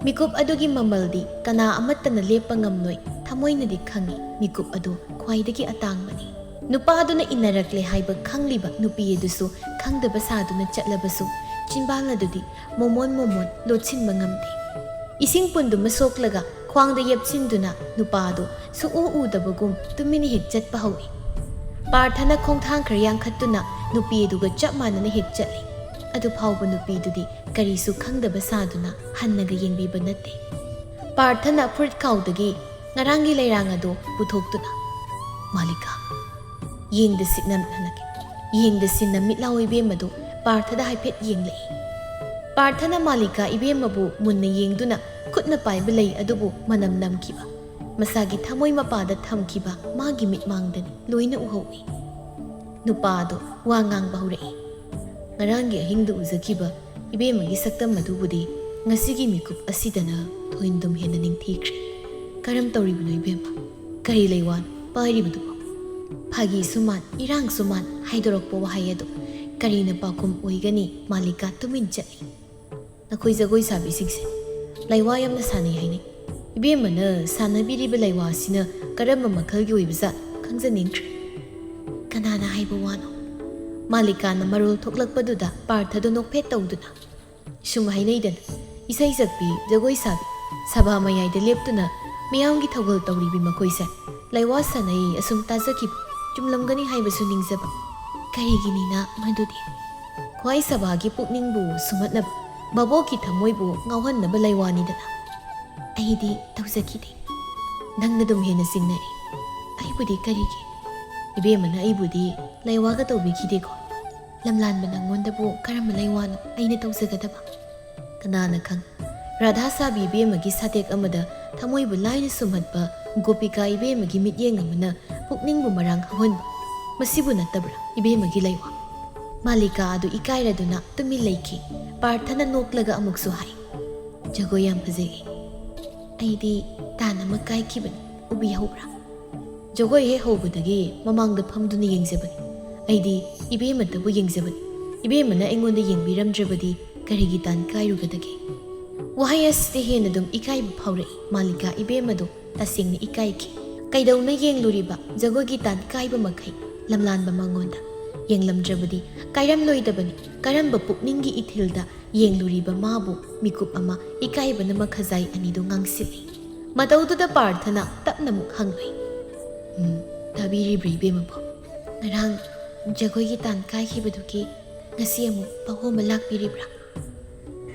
ꯃꯤꯀꯨꯞ ꯑꯗꯨꯒꯤ ꯃꯃꯜꯗꯤ ꯀꯅꯥ ꯑꯃꯠꯇꯅ ꯂꯦꯞꯄ ꯉꯝꯂꯣꯏ꯫ ꯊꯃꯣꯏꯅꯗꯤ ꯈꯪꯏ, ꯃꯤꯀꯨꯞ ꯑꯗꯨ ꯈ꯭ꯋꯥꯏꯗꯒꯤ ꯑꯇꯥꯡꯕꯅꯤ꯫ ꯅꯨꯄꯥꯗꯨꯅ ꯏꯟꯅꯔꯛꯂꯦ ꯍꯥꯏꯕ ꯈꯪꯂꯤꯕ ꯅꯨꯄꯤ ꯑꯗꯨꯁꯨ ꯈꯪꯗꯕ ꯁꯥꯗꯨꯅ ꯆꯠꯂꯕꯁꯨ, ꯆꯤꯟꯕꯥꯜ ꯑꯗꯨꯗꯤ ꯃꯣꯃꯣꯟ ꯃꯣꯃꯣꯟ ꯂꯣꯠꯁꯤꯟꯕ ꯉꯝꯗꯦ꯫ ꯏꯁꯤꯡ ꯄꯨꯟꯗꯨꯃ ꯁꯣꯛꯂꯒ ꯈ꯭ꯋꯥꯡꯗ ꯌꯦꯞꯁꯤꯟꯗꯨꯅ ꯅꯨꯄꯥ ꯑꯗꯨ ꯁꯨꯛꯎ ꯎꯗꯕꯒꯨꯝ ꯇꯨꯃꯤꯟꯅ ꯍꯦꯛ ꯆꯠꯄ ꯍꯧꯏ꯫ ꯄꯥꯔꯊꯅ ꯈꯣꯡꯊꯥꯡ ꯈꯔ ꯌꯥꯡꯈꯠꯇꯨꯅ ꯅꯨꯄꯤ ꯑꯗꯨꯒ ꯆꯞ ꯃꯥꯟꯅꯅ ꯍꯦꯛ ꯆꯠꯂꯤ꯫ ꯑꯗꯨ ꯐꯥꯎꯕ ꯅꯨꯄꯤꯗꯨꯗꯤ ꯀꯔꯤꯁꯨ ꯈꯪꯗꯕ ꯁꯥꯗꯨꯅ ꯍꯟꯅꯒ ꯌꯦꯡꯕꯤꯕ ꯅꯠꯇꯦ꯫ ꯄꯥꯔꯊꯅ ꯐꯨꯔꯤꯠ ꯈꯥꯎꯗꯒꯤ ꯉꯔꯥꯡꯒꯤ ꯂꯩꯔꯥꯡ ꯑꯗꯨ ꯄꯨꯊꯣꯛꯇꯨꯅ, "ꯃꯥꯂꯤꯀꯥ, ꯌꯦꯡꯗ ꯁꯤꯠꯅ ꯌꯦꯡꯗ ꯁꯤꯟꯅ ꯃꯤꯠꯂꯥꯎ ꯏꯕꯦꯝ ꯑꯗꯨ ꯄꯥꯔꯊꯗ ꯍꯥꯏꯐꯦꯠ ꯌꯦꯡꯂꯛꯏ꯫" ꯄꯥꯔꯊꯅ ꯃꯥꯂꯤꯀꯥ ꯏꯕꯦꯝꯃꯕꯨ ꯃꯨꯟꯅ ꯌꯦꯡꯗꯨꯅ ꯈꯨꯠꯅ ꯄꯥꯏꯕ ꯂꯩ ꯑꯗꯨꯕꯨ ꯃꯅꯝ ꯅꯝꯈꯤꯕ, ꯃꯁꯥꯒꯤ ꯊꯃꯣꯏ ꯃꯄꯥꯗ ꯊꯝꯈꯤꯕ ꯃꯥꯒꯤ ꯃꯤꯠꯃꯥꯡꯗꯅꯤ ꯂꯣꯏꯅ ꯎꯍꯧꯏ꯫ ꯅꯨꯄꯥ ꯑꯗꯨ ꯋꯥ ꯉꯥꯡꯕ ꯍꯧꯔꯛꯏ꯫ "ꯉꯔꯥꯡꯒꯤ ꯑꯍꯤꯡꯗ ꯎꯖꯈꯤꯕ ꯏꯕꯦꯝꯃꯒꯤ ꯁꯛꯇꯝ ꯑꯗꯨꯕꯨꯗꯤ ꯉꯁꯤꯒꯤ ꯃꯤꯀꯨꯞ ꯑꯁꯤꯗꯅ ꯊꯣꯏꯟꯗꯨꯝ ꯍꯦꯟꯅ ꯅꯤꯡꯊꯤꯈ꯭ꯔꯦ꯫ ꯀꯔꯝ ꯇꯧꯔꯤꯕꯅꯣ ꯏꯕꯦꯝꯃ? ꯀꯔꯤ ꯂꯩꯋꯥꯅꯣ ꯄꯥꯏꯔꯤꯕꯗꯨꯕꯣ?" ꯐꯥꯒꯤꯁꯨ ꯃꯥꯟ, ꯏꯔꯥꯡꯁꯨ ꯃꯥꯟ ꯍꯥꯏꯗꯣꯔꯛꯄ ꯋꯥꯍꯩ ꯑꯗꯨ ꯀꯔꯤꯅ ꯄꯥꯎꯈꯨꯝ ꯑꯣꯏꯒꯅꯤ? ꯃꯥꯂꯤꯀꯥ ꯇꯨꯃꯤꯟ ꯆꯠꯂꯤ꯫ "ꯅꯈꯣꯏ ꯖꯒꯣꯏ ꯁꯥꯕꯤꯁꯤꯡꯁꯦ ꯂꯩꯋꯥ ꯌꯥꯝꯅ ꯁꯥꯟꯅꯩ ꯍꯥꯏꯅꯩ꯫ ꯏꯕꯦꯝꯃꯅ ꯁꯥꯟꯅꯕꯤꯔꯤꯕ ꯂꯩꯋꯥ ꯑꯁꯤꯅ ꯀꯔꯝꯕ ꯃꯈꯜꯒꯤ ꯑꯣꯏꯕꯖꯥꯠ ꯈꯪꯖꯅꯤꯡꯈ꯭ꯔꯦ꯫" "ꯀꯅꯥꯅ ꯍꯥꯏꯕ ꯋꯥꯅꯣ?" ꯃꯥꯂꯤꯀꯥꯅ ꯃꯔꯣꯜ ꯊꯣꯛꯂꯛꯄꯗꯨꯗ ꯄꯥꯔꯊꯗꯨ ꯅꯣꯛꯐꯦꯠ ꯇꯧꯗꯨꯅ, "ꯁꯨꯝ ꯍꯥꯏꯅꯩꯗꯅ, ꯏꯁꯩ ꯁꯛꯄꯤ, ꯖꯒꯣꯏ ꯁꯥꯕꯤ, ꯁꯚꯥ ꯃꯌꯥꯏꯗ ꯂꯦꯞꯇꯨꯅ ꯃꯤꯌꯥꯝꯒꯤ ꯊꯧꯒꯜ ꯇꯧꯔꯤꯕꯤ ꯃꯈꯣꯏꯁꯦ ꯂꯩꯋꯥ ꯁꯥꯟꯅꯩ ꯑꯁꯨꯝ ꯇꯥꯖꯈꯤꯕ, ꯆꯨꯝꯂꯝꯒꯅꯤ ꯍꯥꯏꯕꯁꯨ ꯅꯤꯡꯖꯕ꯫ ꯀꯔꯤꯒꯤꯅꯤꯅ ꯃꯗꯨꯗꯤ? ꯈ꯭ꯋꯥꯏ ꯁꯚꯥꯒꯤ ꯄꯨꯛꯅꯤꯡꯕꯨ ꯁꯨꯝꯍꯠꯅꯕ, ꯚꯥꯕꯣꯛꯀꯤ ꯊꯃꯣꯏꯕꯨ ꯉꯥꯎꯍꯟꯅꯕ ꯂꯩꯋꯥꯅꯤꯗꯅ꯫ ꯑꯩꯗꯤ ꯇꯧꯖꯈꯤꯗꯦ꯫ ꯅꯪꯅ ꯑꯗꯨꯝ ꯍꯦꯟꯅ ꯆꯤꯡꯅꯔꯦ꯫ ꯑꯩꯕꯨꯗꯤ ꯀꯔꯤꯒꯤ? ꯏꯕꯦꯝꯃꯅ ꯑꯩꯕꯨꯗꯤ ꯂꯩꯋꯥꯒ ꯇꯧꯕꯤꯈꯤꯗꯦꯀꯣ꯫ ꯂꯝꯂꯥꯟꯕ ꯅꯪꯉꯣꯟꯗꯕꯨ ꯀꯔꯝꯕ ꯂꯩꯋꯥꯅꯣ ꯑꯩꯅ ꯇꯧꯖꯒꯗꯕ?" ꯀꯅꯥꯅ ꯈꯪ, ꯔꯥꯙꯥ ꯁꯥꯕꯤ ꯏꯕꯦꯝꯃꯒꯤ ꯁꯥꯇꯦꯛ ꯑꯃꯗ ꯊꯃꯣꯏꯕꯨ ꯂꯥꯏꯅ ꯁꯨꯝꯍꯠꯄ ꯒꯣꯄꯤꯀꯥ ꯏꯕꯦꯝꯃꯒꯤ ꯃꯤꯠꯌꯦꯡ ꯑꯃꯅ ꯄꯨꯛꯅꯤꯡꯕꯨ ꯃꯔꯥꯡ ꯍꯧꯍꯟꯕ꯫ "ꯃꯁꯤꯕꯨ ꯅꯠꯇꯕ꯭ꯔꯥ ꯏꯕꯦꯝꯃꯒꯤ ꯂꯩꯋꯥ?" ꯃꯥꯂꯤꯀꯥ ꯑꯗꯨ ꯏꯀꯥꯏꯔꯗꯨꯅ ꯇꯨꯃꯤꯟ ꯂꯩꯈꯤ꯫ ꯄꯥꯔꯊꯅ ꯅꯣꯛꯂꯒ ꯑꯃꯨꯛꯁꯨ ꯍꯥꯏ, "ꯖꯒꯣꯏ ꯌꯥꯝ ꯐꯖꯩ꯫ ꯑꯩꯗꯤ ꯇꯥꯟ ꯑꯃ ꯀꯥꯏꯈꯤꯕꯅꯤ, ꯎꯕꯤꯍꯧꯕ꯭ꯔꯥ? ꯖꯒꯣꯏ ꯍꯦꯛ ꯍꯧꯕꯗꯒꯤ ꯃꯃꯥꯡꯗ ꯐꯝꯗꯨꯅ ꯌꯦꯡꯖꯕꯅꯤ꯫ ꯑꯩꯗꯤ ꯏꯕꯦꯝꯃꯇꯕꯨ ꯌꯦꯡꯖꯕꯅꯤ꯫ ꯏꯕꯦꯝꯃꯅ ꯑꯩꯉꯣꯟꯗ ꯌꯦꯡꯕꯤꯔꯝꯗ꯭ꯔꯕꯗꯤ ꯀꯔꯤꯒꯤ ꯇꯥꯟ ꯀꯥꯏꯔꯨꯒꯗꯒꯦ?" ꯋꯥꯍꯩ ꯑꯁꯤꯗ ꯍꯦꯟꯅ ꯑꯗꯨꯝ ꯏꯀꯥꯏꯕ ꯐꯥꯎꯔꯛꯏ꯫ ꯃꯥꯂꯤꯀꯥ ꯏꯕꯦꯝꯃꯗꯣ ꯇꯁꯦꯡꯅ ꯏꯀꯥꯏꯈꯤ꯫ ꯀꯩꯗꯧꯅ ꯌꯦꯡꯂꯨꯔꯤꯕ ꯖꯒꯣꯏꯒꯤ ꯇꯥꯟ ꯀꯥꯏꯕ ꯃꯈꯩ ꯂꯝꯂꯥꯟꯕ ꯃꯉꯣꯟꯗ ꯌꯦꯡꯂꯝꯗ꯭ꯔꯕꯗꯤ ꯀꯥꯏꯔꯝꯂꯣꯏꯗꯕꯅꯤ꯫ ꯀꯔꯝꯕ ꯄꯨꯛꯅꯤꯡꯒꯤ ꯏꯊꯤꯜꯗ ꯌꯦꯡꯂꯨꯔꯤꯕ ꯃꯥꯕꯨ ꯃꯤꯀꯨꯞ ꯑꯃ ꯏꯀꯥꯏꯕꯅ ꯃꯈꯖꯥꯏ ꯑꯅꯤꯗꯨ ꯉꯥꯡꯁꯤꯜꯂꯤ꯫ ꯃꯇꯧꯗꯨꯗ ꯄꯥꯔꯊꯅ ꯇꯞꯅ ꯑꯃꯨꯛ ꯍꯪꯂꯨꯏ, "ꯎꯝ, ꯇꯥꯕꯤꯔꯤꯕ꯭ꯔꯥ ꯏꯕꯦꯝꯃꯕꯨ? ꯉꯔꯥꯡ ꯖꯒꯣꯏꯒꯤ ꯇꯥꯟ ꯀꯥꯏꯈꯤꯕꯗꯨꯒꯤ ꯉꯁꯤ ꯑꯃꯨꯛ ꯄꯥꯎꯈꯣꯝ ꯑꯃ ꯂꯥꯛꯄꯤꯔꯤꯕ꯭ꯔꯥ?"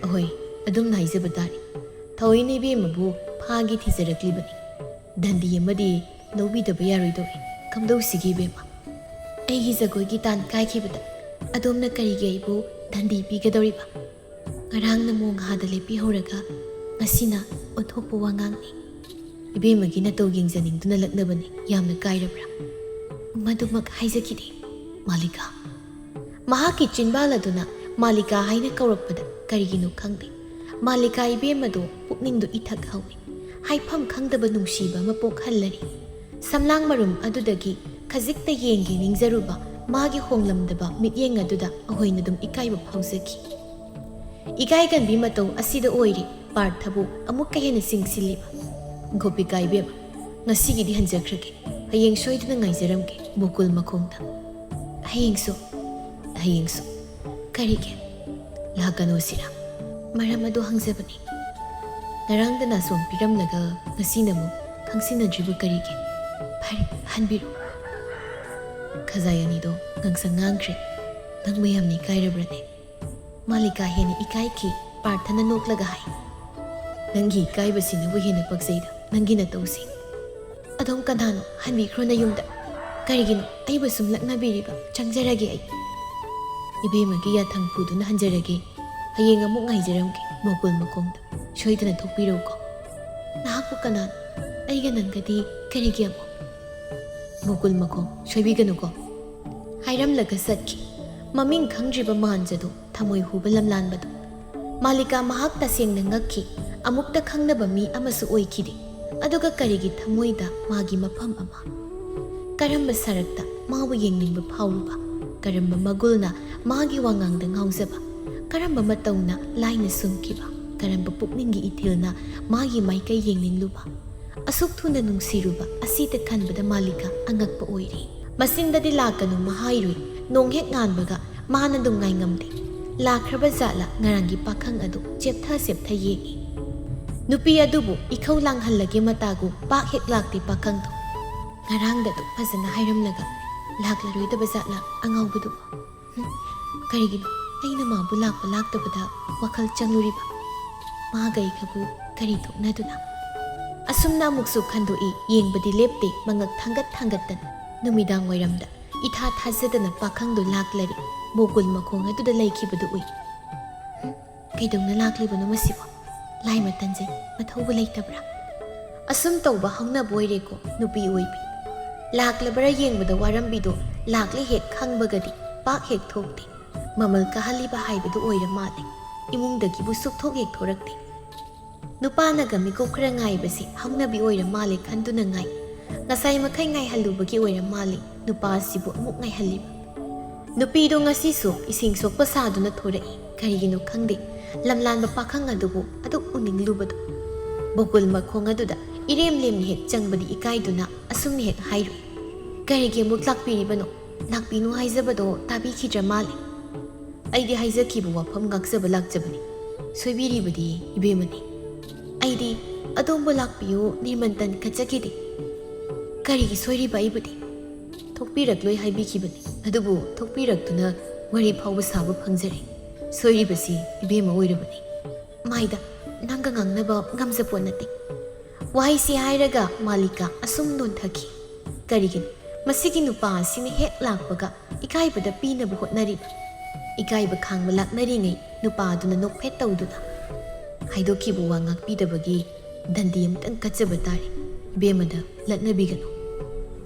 "ꯑꯍꯣꯏ, ꯑꯗꯨꯝ ꯍꯥꯏꯖꯕ ꯇꯥꯔꯦ꯫ ꯊꯑꯣꯏꯅ ꯏꯕꯦꯝꯃꯕꯨ ꯐꯥꯒꯦ ꯊꯤꯖꯔꯛꯂꯤꯕꯅꯤ꯫ ꯗꯟꯗꯤ ꯑꯃꯗꯤ ꯂꯧꯕꯤꯗꯕ ꯌꯥꯔꯣꯏꯗꯧꯔꯤ꯫ ꯀꯝꯗꯧꯁꯤꯒꯦ ꯏꯕꯦꯝꯃ?" "ꯑꯩꯒꯤ ꯖꯒꯣꯏꯒꯤ ꯇꯥꯟ ꯀꯥꯏꯈꯤꯕꯗ ꯑꯗꯣꯝꯅ ꯀꯔꯤꯒꯤ ꯑꯩꯕꯨ ꯗꯟꯗꯤ ꯄꯤꯒꯗꯧꯔꯤꯕ? ꯉꯔꯥꯡꯅ ꯃꯣꯡꯍꯥꯗ ꯂꯦꯞꯄꯤꯍꯧꯔꯒ ꯉꯁꯤꯅ ꯑꯣꯟꯊꯣꯛꯄ ꯋꯥꯉꯥꯡꯅꯤ꯫ ꯏꯕꯦꯝꯃꯒꯤ ꯅꯇꯧ ꯌꯦꯡꯖꯅꯤꯡꯗꯨꯅ ꯂꯛꯅꯕꯅꯤ꯫ ꯌꯥꯝꯅ ꯀꯥꯏꯔꯕ꯭ꯔꯥ?" "ꯃꯗꯨꯃꯛ ꯍꯥꯏꯖꯈꯤꯗꯦ, ꯃꯥꯂꯤꯀꯥ꯫" ꯃꯍꯥꯛꯀꯤ ꯆꯤꯟꯕꯥꯜ ꯑꯗꯨꯅ ꯃꯥꯂꯤꯀꯥ ꯍꯥꯏꯅ ꯀꯧꯔꯛꯄꯗ ꯀꯔꯤꯒꯤꯅꯣ ꯈꯪꯗꯦ, ꯃꯥꯂꯤꯀꯥ ꯏꯕꯦꯝꯃꯗꯣ ꯄꯨꯛꯅꯤꯡꯗꯣ ꯏꯊꯛ ꯍꯧꯏ꯫ ꯍꯥꯏꯐꯝ ꯈꯪꯗꯕ ꯅꯨꯡꯁꯤꯕ ꯑꯃ ꯄꯣꯛꯍꯜꯂꯔꯤ꯫ ꯁꯝꯂꯥꯡ ꯃꯔꯨꯝ ꯑꯗꯨꯗꯒꯤ ꯈꯖꯤꯛꯇ ꯌꯦꯡꯒꯦ ꯅꯤꯡꯖꯔꯨꯕ ꯃꯥꯒꯤ ꯍꯣꯡꯂꯝꯗꯕ ꯃꯤꯠꯌꯦꯡ ꯑꯗꯨꯗ ꯑꯍꯣꯏꯅ ꯑꯗꯨꯝ ꯏꯀꯥꯏꯕ ꯐꯥꯎꯖꯈꯤ꯫ ꯏꯀꯥꯏꯒꯟꯕꯤ ꯃꯇꯧ ꯑꯁꯤꯗ ꯑꯣꯏꯔꯦ ꯄꯥꯔꯊꯕꯨ ꯑꯃꯨꯛꯀ ꯍꯦꯟꯅ ꯆꯤꯡꯁꯤꯜꯂꯤꯕ꯫ "ꯒꯣꯄꯤꯀꯥ ꯏꯕꯦꯝꯃ, ꯉꯁꯤꯒꯤꯗꯤ ꯍꯟꯖꯈ꯭ꯔꯒꯦ꯫ ꯍꯌꯦꯡ ꯁꯣꯏꯗꯅ ꯉꯥꯏꯖꯔꯝꯒꯦ ꯕꯣꯀꯨꯜ ꯃꯈꯣꯡꯗ꯫" "ꯍꯌꯦꯡꯁꯨ?" "ꯍꯌꯦꯡꯁꯨ꯫" "ꯀꯔꯤꯒꯤ?" "ꯂꯥꯛꯀꯅꯣ ꯁꯤꯔꯥ?" "ꯃꯔꯝ ꯑꯗꯨ ꯍꯪꯖꯕꯅꯤ꯫ ꯉꯔꯥꯡꯗ ꯅꯥꯁꯣꯝ ꯄꯤꯔꯝꯂꯒ ꯉꯁꯤꯅ ꯑꯃꯨꯛ ꯈꯪꯁꯤꯟꯅꯗ꯭ꯔꯤꯕ ꯀꯔꯤꯒꯤ?" "ꯐꯔꯦ, ꯍꯟꯕꯤꯔꯣ꯫" ꯈꯖꯥꯏ ꯑꯅꯤꯗꯣ ꯉꯥꯡꯁꯪ ꯉꯥꯡꯈ꯭ꯔꯦ꯫ "ꯅꯪꯕꯨ ꯌꯥꯝꯅ ꯏꯀꯥꯏꯔꯕ꯭ꯔꯅꯦ?" ꯃꯥꯂꯤꯀꯥ ꯍꯦꯟꯅ ꯏꯀꯥꯏꯈꯤ꯫ ꯄꯥꯔꯊꯅ ꯅꯣꯛꯂꯒ ꯍꯥꯏ, "ꯅꯪꯒꯤ ꯏꯀꯥꯏꯕꯁꯤꯅꯕꯨ ꯍꯦꯟꯅ ꯄꯛꯆꯩꯗ, ꯅꯪꯒꯤ ꯅꯇꯧꯁꯤ꯫ ꯑꯗꯣꯝ ꯀꯅꯥꯅꯣ? ꯍꯟꯕꯤꯈ꯭ꯔꯣ ꯅꯌꯨꯝꯗ꯫ ꯀꯔꯤꯒꯤꯅꯣ ꯑꯩꯕꯨ ꯁꯨꯝ ꯂꯛꯅꯕꯤꯔꯤꯕ? ꯆꯪꯖꯔꯒꯦ ꯑꯩ꯫" "ꯏꯕꯦꯝꯃꯒꯤ ꯌꯥꯊꯪ ꯄꯨꯗꯨꯅ ꯍꯟꯖꯔꯒꯦ꯫ ꯍꯌꯦꯡ ꯑꯃꯨꯛ ꯉꯥꯏꯖꯔꯝꯒꯦ ꯕꯣꯀꯨꯜ ꯃꯈꯣꯡꯗ꯫ ꯁꯣꯏꯗꯅ ꯊꯣꯛꯄꯤꯔꯧꯀꯣ꯫" "ꯅꯍꯥꯛꯄꯨ ꯀꯅꯥꯅꯣ? ꯑꯩꯒ ꯅꯪꯒꯗꯤ ꯀꯔꯤꯒꯤ ꯑꯃꯨꯛ? ꯒꯣꯀꯨꯜ ꯃꯈꯣꯡ, ꯁꯣꯏꯕꯤꯒꯅꯨꯀꯣ꯫ ꯍꯥꯏꯔꯝꯂꯒ ꯆꯠꯈꯤ꯫ ꯃꯃꯤꯡ ꯈꯪꯗ꯭ꯔꯤꯕ ꯃꯥꯟꯖꯗꯣ ꯊꯃꯣꯏ ꯍꯨꯕ ꯂꯝꯂꯥꯟꯕꯗꯣ꯫ ꯃꯥꯂꯤꯀꯥ ꯃꯍꯥꯛ ꯇꯁꯦꯡꯅ ꯉꯛꯈꯤ꯫ ꯑꯃꯨꯛꯇ ꯈꯪꯅꯕ ꯃꯤ ꯑꯃꯁꯨ ꯑꯣꯏꯈꯤꯗꯦ꯫ ꯑꯗꯨꯒ ꯀꯔꯤꯒꯤ ꯊꯃꯣꯏꯗ ꯃꯥꯒꯤ ꯃꯐꯝ ꯑꯃ? ꯀꯔꯝꯕ ꯁꯔꯛꯇ ꯃꯥꯕꯨ ꯌꯦꯡꯅꯤꯡꯕ ꯐꯥꯎꯔꯨꯕ? ꯀꯔꯝꯕ ꯃꯒꯨꯜꯅ ꯃꯥꯒꯤ ꯋꯥꯉꯥꯡꯗ ꯉꯥꯎꯖꯕ? ꯀꯔꯝꯕ ꯃꯇꯧꯅ ꯂꯥꯏꯅ ꯁꯨꯝꯈꯤꯕ? ꯀꯔꯝꯕ ꯄꯨꯛꯅꯤꯡꯒꯤ ꯏꯊꯤꯜꯅ ꯃꯥꯒꯤ ꯃꯥꯏꯀꯩ ꯌꯦꯡꯅꯤꯡꯂꯨꯕ? ꯑꯁꯨꯛ ꯊꯨꯅ ꯅꯨꯡꯁꯤꯔꯨꯕ ꯑꯁꯤꯗ ꯈꯟꯕꯗ ꯃꯥꯂꯤꯀꯥ ꯑꯉꯛꯄ ꯑꯣꯏꯔꯤ꯫ ꯃꯆꯤꯟꯗꯗꯤ ꯂꯥꯛꯀꯅꯨ ꯃꯍꯥꯏꯔꯨꯏ, ꯅꯣꯡ ꯍꯦꯛ ꯉꯥꯟꯕꯒ ꯃꯥꯅ ꯑꯗꯨꯝ ꯉꯥꯏꯉꯝꯗꯦ꯫ ꯂꯥꯛꯈ꯭ꯔꯕ ꯖꯥꯠꯂ ꯉꯔꯥꯡꯒꯤ ꯄꯥꯈꯪ ꯑꯗꯨ ꯆꯦꯞꯊ ꯆꯦꯞꯊ ꯌꯦꯡꯏ꯫ ꯅꯨꯄꯤ ꯑꯗꯨꯕꯨ ꯏꯈꯧ ꯂꯥꯡꯍꯜꯂꯒꯦ ꯃꯇꯥꯒꯨꯝ ꯄꯥꯛ ꯍꯦꯛ ꯂꯥꯛꯇꯦ ꯄꯥꯈꯪꯗꯣ꯫ ꯉꯔꯥꯡꯗ ꯑꯗꯨꯛ ꯐꯖꯅ ꯍꯥꯏꯔꯝꯂꯒ ꯂꯥꯛꯂꯔꯣꯏꯗꯕ ꯖꯥꯠꯂ ꯑꯉꯥꯎꯕꯗꯨꯕꯨ? ꯍꯨꯝ, ꯀꯔꯤꯒꯤꯅꯣ ꯑꯩꯅ ꯃꯥꯕꯨ ꯂꯥꯛꯄ ꯂꯥꯛꯇꯕꯗ ꯋꯥꯈꯜ ꯆꯪꯂꯨꯔꯤꯕ? ꯃꯥꯒ ꯑꯩꯒꯕꯨ ꯀꯔꯤ ꯊꯣꯛꯅꯗꯨꯅ? ꯑꯁꯨꯝꯅ ꯑꯃꯨꯛꯁꯨ ꯈꯟꯗꯣꯛꯏ, ꯌꯦꯡꯕꯗꯤ ꯂꯦꯞꯇꯦ, ꯃꯉꯛ ꯊꯥꯡꯒꯠ ꯊꯥꯡꯒꯠꯇꯅ꯫ ꯅꯨꯃꯤꯗꯥꯡ ꯋꯥꯏꯔꯝꯗ ꯏꯊꯥ ꯊꯥꯖꯗꯅ ꯄꯥꯈꯪꯗꯨ ꯂꯥꯛꯂꯔꯦ, ꯕꯣꯀꯨꯜ ꯃꯈꯣꯡ ꯑꯗꯨꯗ ꯂꯩꯈꯤꯕꯗꯨ ꯎꯏ꯫ ꯍꯨꯝ, ꯀꯩꯗꯧꯅ ꯂꯥꯛꯂꯤꯕꯅꯣ ꯃꯁꯤꯕꯣ? ꯂꯥꯏ ꯃꯇꯟꯖꯩ, ꯃꯊꯧꯕꯨ ꯂꯩꯇꯕ꯭ꯔꯥ? ꯑꯁꯨꯝ ꯇꯧꯕ ꯍꯧꯅꯕ ꯑꯣꯏꯔꯦꯀꯣ ꯅꯨꯄꯤ ꯑꯣꯏꯕꯤ꯫ ꯂꯥꯛꯂꯕ꯭ꯔꯥ ꯌꯦꯡꯕꯗ ꯋꯥꯔꯝꯕꯤꯗꯣ ꯂꯥꯛꯂꯦ ꯍꯦꯛ ꯈꯪꯕꯒꯗꯤ ꯄꯥꯛ ꯍꯦꯛ ꯊꯣꯛꯇꯦ꯫ ꯃꯃꯜ ꯀꯥꯍꯜꯂꯤꯕ ꯍꯥꯏꯕꯗꯨ ꯑꯣꯏꯔ ꯃꯥꯜꯂꯦ꯫ ꯏꯃꯨꯡꯗꯒꯤꯕꯨ ꯁꯨꯛꯊꯣꯛ ꯍꯦꯛ ꯊꯣꯔꯛꯇꯦ꯫ ꯅꯨꯄꯥꯅꯒ ꯃꯤꯀꯨꯞ ꯈꯔ ꯉꯥꯏꯕꯁꯤ ꯍꯧꯅꯕꯤ ꯑꯣꯏꯔ ꯃꯥꯜꯂꯦ ꯈꯟꯗꯨꯅ ꯉꯥꯏ꯫ ꯉꯁꯥꯏ ꯃꯈꯩ ꯉꯥꯏꯍꯜꯂꯨꯕꯒꯤ ꯑꯣꯏꯔ ꯃꯥꯜꯂꯦ ꯅꯨꯄꯥ ꯑꯁꯤꯕꯨ ꯑꯃꯨꯛ ꯉꯥꯏꯍꯜꯂꯤꯕ꯫ ꯅꯨꯄꯤꯗꯣ ꯉꯁꯤꯁꯨ ꯏꯁꯤꯡ ꯁꯣꯛꯄ ꯁꯥꯗꯨꯅ ꯊꯣꯔꯛꯏ꯫ ꯀꯔꯤꯒꯤꯅꯣ ꯈꯪꯗꯦ, ꯂꯝꯂꯥꯟꯕ ꯄꯥꯈꯪ ꯑꯗꯨꯕꯨ ꯑꯗꯨꯛ ꯎꯅꯤꯡꯂꯨꯕꯗꯣ꯫ ꯕꯣꯀꯨꯜ ꯃꯈꯣꯡ ꯑꯗꯨꯗ ꯏꯔꯦꯝ ꯂꯦꯝꯅ ꯍꯦꯛ ꯆꯪꯕꯗꯤ ꯏꯀꯥꯏꯗꯨꯅ ꯑꯁꯨꯝꯅ ꯍꯦꯛ ꯍꯥꯏꯔꯨꯏ, "ꯀꯔꯤꯒꯤ ꯑꯃꯨꯛ ꯂꯥꯛꯄꯤꯔꯤꯕꯅꯣ? ꯂꯥꯛꯄꯤꯅꯨ ꯍꯥꯏꯖꯕꯗꯣ ꯇꯥꯕꯤꯈꯤꯗ꯭ꯔ ꯃꯥꯜꯂꯦ꯫ ꯑꯩꯗꯤ ꯍꯥꯏꯖꯈꯤꯕ ꯋꯥꯐꯝ ꯉꯥꯛꯆꯕ ꯂꯥꯛꯆꯕꯅꯤ꯫ ꯁꯣꯏꯕꯤꯔꯤꯕꯗꯤ ꯏꯕꯦꯝꯃꯅꯤ꯫ ꯑꯩꯗꯤ ꯑꯗꯣꯝꯕꯨ ꯂꯥꯛꯄꯤꯌꯨ ꯅꯤꯔꯃꯟꯇꯟ ꯈꯠꯆꯈꯤꯗꯦ꯫ ꯀꯔꯤꯒꯤ ꯁꯣꯏꯔꯤꯕ ꯑꯩꯕꯨꯗꯤ? ꯊꯣꯛꯄꯤꯔꯛꯂꯣꯏ ꯍꯥꯏꯕꯤꯈꯤꯕꯅꯤ꯫ ꯑꯗꯨꯕꯨ ꯊꯣꯛꯄꯤꯔꯛꯇꯨꯅ ꯋꯥꯔꯤ ꯐꯥꯎꯕ ꯁꯥꯕ ꯐꯪꯖꯔꯦ꯫ ꯁꯣꯏꯔꯤꯕꯁꯤ ꯏꯕꯦꯝꯃ ꯑꯣꯏꯔꯕꯅꯤ꯫ ꯃꯥꯏꯗ ꯅꯪꯒ ꯉꯥꯡꯅꯕ ꯉꯝꯖꯄꯣꯠ ꯅꯠꯇꯦ꯫" ꯋꯥꯍꯩꯁꯤ ꯍꯥꯏꯔꯒ ꯃꯥꯂꯤꯀꯥ ꯑꯁꯨꯝ ꯅꯣꯟꯊꯈꯤ꯫ ꯀꯔꯤꯒꯤꯅꯣ ꯃꯁꯤꯒꯤ ꯅꯨꯄꯥ ꯑꯁꯤꯅ ꯍꯦꯛ ꯂꯥꯛꯄꯒ ꯏꯀꯥꯏꯕꯗ ꯄꯤꯅꯕ ꯍꯣꯠꯅꯔꯤꯕ? ꯏꯀꯥꯏꯕ ꯈꯥꯡꯕ ꯂꯥꯛꯅꯔꯤꯉꯩ ꯅꯨꯄꯥꯗꯨꯅ ꯅꯣꯛꯐꯦꯠ ꯇꯧꯗꯨꯅ, "ꯍꯥꯏꯗꯣꯛꯈꯤꯕ ꯋꯥ ꯉꯥꯛꯄꯤꯗꯕꯒꯤ ꯗꯟꯗꯤ ꯑꯃꯇꯪ ꯀꯠꯆꯕ ꯇꯥꯔꯦ꯫ ꯏꯕꯦꯝꯃꯗ ꯂꯛꯅꯕꯤꯒꯅꯨ꯫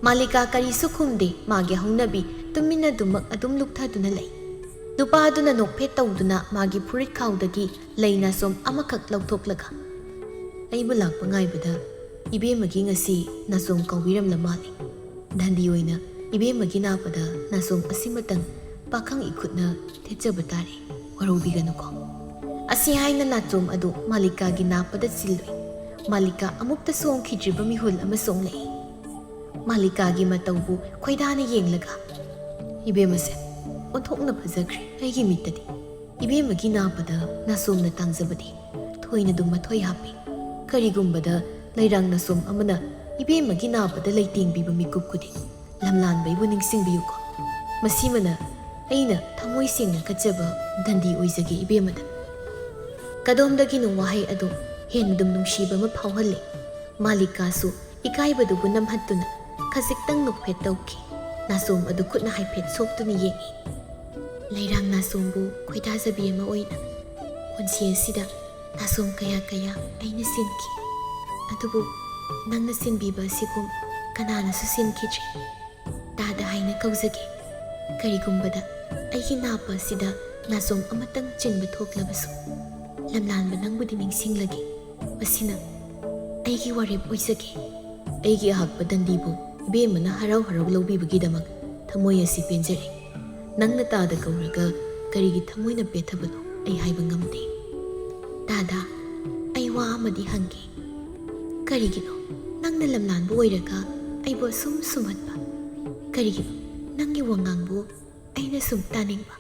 ꯃꯥꯂꯤꯀꯥ ꯀꯔꯤꯁꯨ ꯈꯨꯝꯗꯦ꯫ ꯃꯥꯒꯤ ꯍꯧꯅꯕꯤ ꯇꯨꯃꯤꯟꯅꯗꯨꯃꯛ ꯑꯗꯨꯝ ꯂꯨꯞꯊꯗꯨꯅ ꯂꯩ꯫ ꯅꯨꯄꯥ ꯑꯗꯨꯅ ꯅꯣꯛꯐꯦꯠ ꯇꯧꯗꯨꯅ ꯃꯥꯒꯤ ꯐꯨꯔꯤꯠ ꯈꯥꯎꯗꯒꯤ ꯂꯩ ꯅꯥꯆꯣꯝ ꯑꯃꯈꯛ ꯂꯧꯊꯣꯛꯂꯒ, "ꯑꯩꯕꯨ ꯂꯥꯛꯄ ꯉꯥꯏꯕꯗ ꯏꯕꯦꯝꯃꯒꯤ ꯉꯁꯤ ꯅꯥꯆꯣꯝ ꯀꯥꯎꯕꯤꯔꯝꯂ ꯃꯥꯜꯂꯦ꯫" ꯗꯟꯗꯤ ꯑꯣꯏꯅ ꯏꯕꯦꯝꯃꯒꯤ ꯅꯥꯄꯗ ꯅꯥꯆꯣꯝ ꯑꯁꯤꯃꯇꯪ ꯄꯥꯈꯪ ꯏꯈꯨꯠꯅ ꯊꯦꯠꯆꯕ ꯇꯥꯔꯦ, ꯋꯥꯔꯧꯕꯤꯒꯅꯨꯀꯣ꯫ ꯑꯁꯤ ꯍꯥꯏꯅ ꯅꯥꯆꯣꯝ ꯑꯗꯨ ꯃꯥꯂꯤꯀꯥꯒꯤ ꯅꯥꯄꯗ ꯆꯤꯜꯂꯨꯏ꯫ ꯃꯥꯂꯤꯀꯥ ꯑꯃꯨꯛꯇꯁꯨ ꯑꯣꯟꯈꯤꯗ꯭ꯔꯤꯕ ꯃꯤꯍꯨꯜ ꯑꯃ ꯆꯣꯡꯂꯛꯏ꯫ ꯃꯥꯂꯤꯀꯥꯒꯤ ꯃꯇꯧꯕꯨ ꯈꯣꯏꯗꯥꯅ ꯌꯦꯡꯂꯒ, "ꯏꯕꯦꯝꯃꯁꯦ ꯑꯣꯟꯊꯣꯛꯅ ꯐꯖꯈ꯭ꯔꯦ ꯑꯩꯒꯤ ꯃꯤꯠꯇꯗꯤ꯫ ꯏꯕꯦꯝꯃꯒꯤ ꯅꯥꯄꯗ ꯅꯥꯆꯣꯝꯅ ꯇꯥꯡꯖꯕꯗꯤ ꯊꯣꯏꯅꯗꯨꯝ ꯃꯊꯣꯏ ꯍꯥꯞꯄꯤ꯫ ꯀꯔꯤꯒꯨꯝꯕꯗ ꯂꯩꯔꯥꯡ ꯅꯥꯆꯣꯝ ꯑꯃꯅ ꯏꯕꯦꯝꯃꯒꯤ ꯅꯥꯄꯗ ꯂꯩꯇꯦꯡꯕꯤꯕ ꯃꯤꯀꯨꯞ ꯈꯨꯗꯤꯡ ꯂꯝꯂꯥꯟꯕ ꯑꯩꯕꯨ ꯅꯤꯡꯁꯤꯡꯕꯤꯌꯨꯀꯣ꯫" ꯃꯁꯤꯃꯅ ꯑꯩꯅ ꯊꯃꯣꯏ ꯁꯦꯡꯅ ꯀꯠꯆꯕ ꯗꯟꯗꯤ ꯑꯣꯏꯖꯒꯦ ꯏꯕꯦꯝꯃꯗ꯫ ꯀꯗꯣꯝꯗꯒꯤꯅꯣ ꯋꯥꯍꯩ ꯑꯗꯨ ꯍꯦꯟꯅꯗꯨꯝ ꯅꯨꯡꯁꯤꯕ ꯑꯃ ꯐꯥꯎꯍꯜꯂꯤ꯫ ꯃꯥꯂꯤꯀꯥꯁꯨ ꯏꯀꯥꯏꯕꯗꯨꯕꯨ ꯅꯝꯍꯠꯇꯨꯅ ꯈꯖꯤꯛꯇꯪ ꯅꯣꯛꯐꯦꯠ ꯇꯧꯈꯤ꯫ ꯅꯥꯆꯣꯝ ꯑꯗꯨ ꯈꯨꯠꯅ ꯍꯥꯏꯐꯦꯠ ꯁꯣꯛꯇꯨꯅ ꯌꯦꯡꯏ꯫ "ꯂꯩꯔꯥꯡ ꯅꯥꯆꯣꯝꯕꯨ ꯈꯣꯏꯗꯥꯖꯕꯤ ꯑꯃ ꯑꯣꯏꯅ ꯄꯨꯟꯁꯤ ꯑꯁꯤꯗ ꯅꯥꯆꯣꯝ ꯀꯌꯥ ꯀꯌꯥ ꯑꯩꯅ ꯁꯤꯟꯈꯤ꯫ ꯑꯗꯨꯕꯨ ꯅꯪꯅ ꯁꯤꯟꯕꯤꯕ ꯑꯁꯤꯒꯨꯝ ꯀꯅꯥꯅꯁꯨ ꯁꯤꯟꯈꯤꯗ꯭ꯔꯤ꯫ ꯇꯥꯗ ꯍꯥꯏꯅ ꯀꯧꯖꯒꯦ꯫ ꯀꯔꯤꯒꯨꯝꯕꯗ ꯑꯩꯒꯤ ꯅꯥꯄ ꯑꯁꯤꯗ ꯅꯥꯆꯣꯝ ꯑꯃꯇꯪ ꯆꯤꯟꯕ ꯊꯣꯛꯂꯕꯁꯨ, ꯂꯝꯂꯥꯟꯕ ꯅꯪꯕꯨꯗꯤ ꯅꯤꯡꯁꯤꯡꯂꯒꯦ꯫ ꯃꯁꯤꯅ ꯑꯩꯒꯤ ꯋꯥꯔꯦꯞ ꯑꯣꯏꯖꯒꯦ꯫" ꯑꯩꯒꯤ ꯑꯍꯥꯛꯄ ꯗꯟꯗꯤꯕꯨ ꯏꯕꯦꯝꯃꯅ ꯍꯔꯥꯎ ꯍꯔꯥꯎ ꯂꯧꯕꯤꯕꯒꯤꯗꯃꯛ ꯊꯃꯣꯏ ꯑꯁꯤ ꯄꯦꯟꯖꯔꯦ꯫ ꯅꯪꯅ ꯇꯥꯗ ꯀꯧꯔꯒ ꯀꯔꯤꯒꯤ ꯊꯃꯣꯏꯅ ꯄꯦꯠꯊꯕꯅꯣ ꯑꯩ ꯍꯥꯏꯕ ꯉꯝꯗꯦ꯫ "ꯇꯥꯗ, ꯑꯩ ꯋꯥ ꯑꯃꯗꯤ ꯍꯪꯒꯦ꯫ ꯀꯔꯤꯒꯤꯅꯣ ꯅꯪꯅ ꯂꯝꯂꯥꯟꯕ ꯑꯣꯏꯔꯒ ꯑꯩꯕꯨ ꯑꯁꯨꯝ ꯁꯨꯝꯍꯠꯄ? ꯀꯔꯤꯒꯤꯅꯣ ꯅꯪꯒꯤ ꯋꯥꯉꯥꯡꯕꯨ ꯑꯩꯅ ꯁꯨꯝ ꯇꯥꯅꯤꯡꯕ?"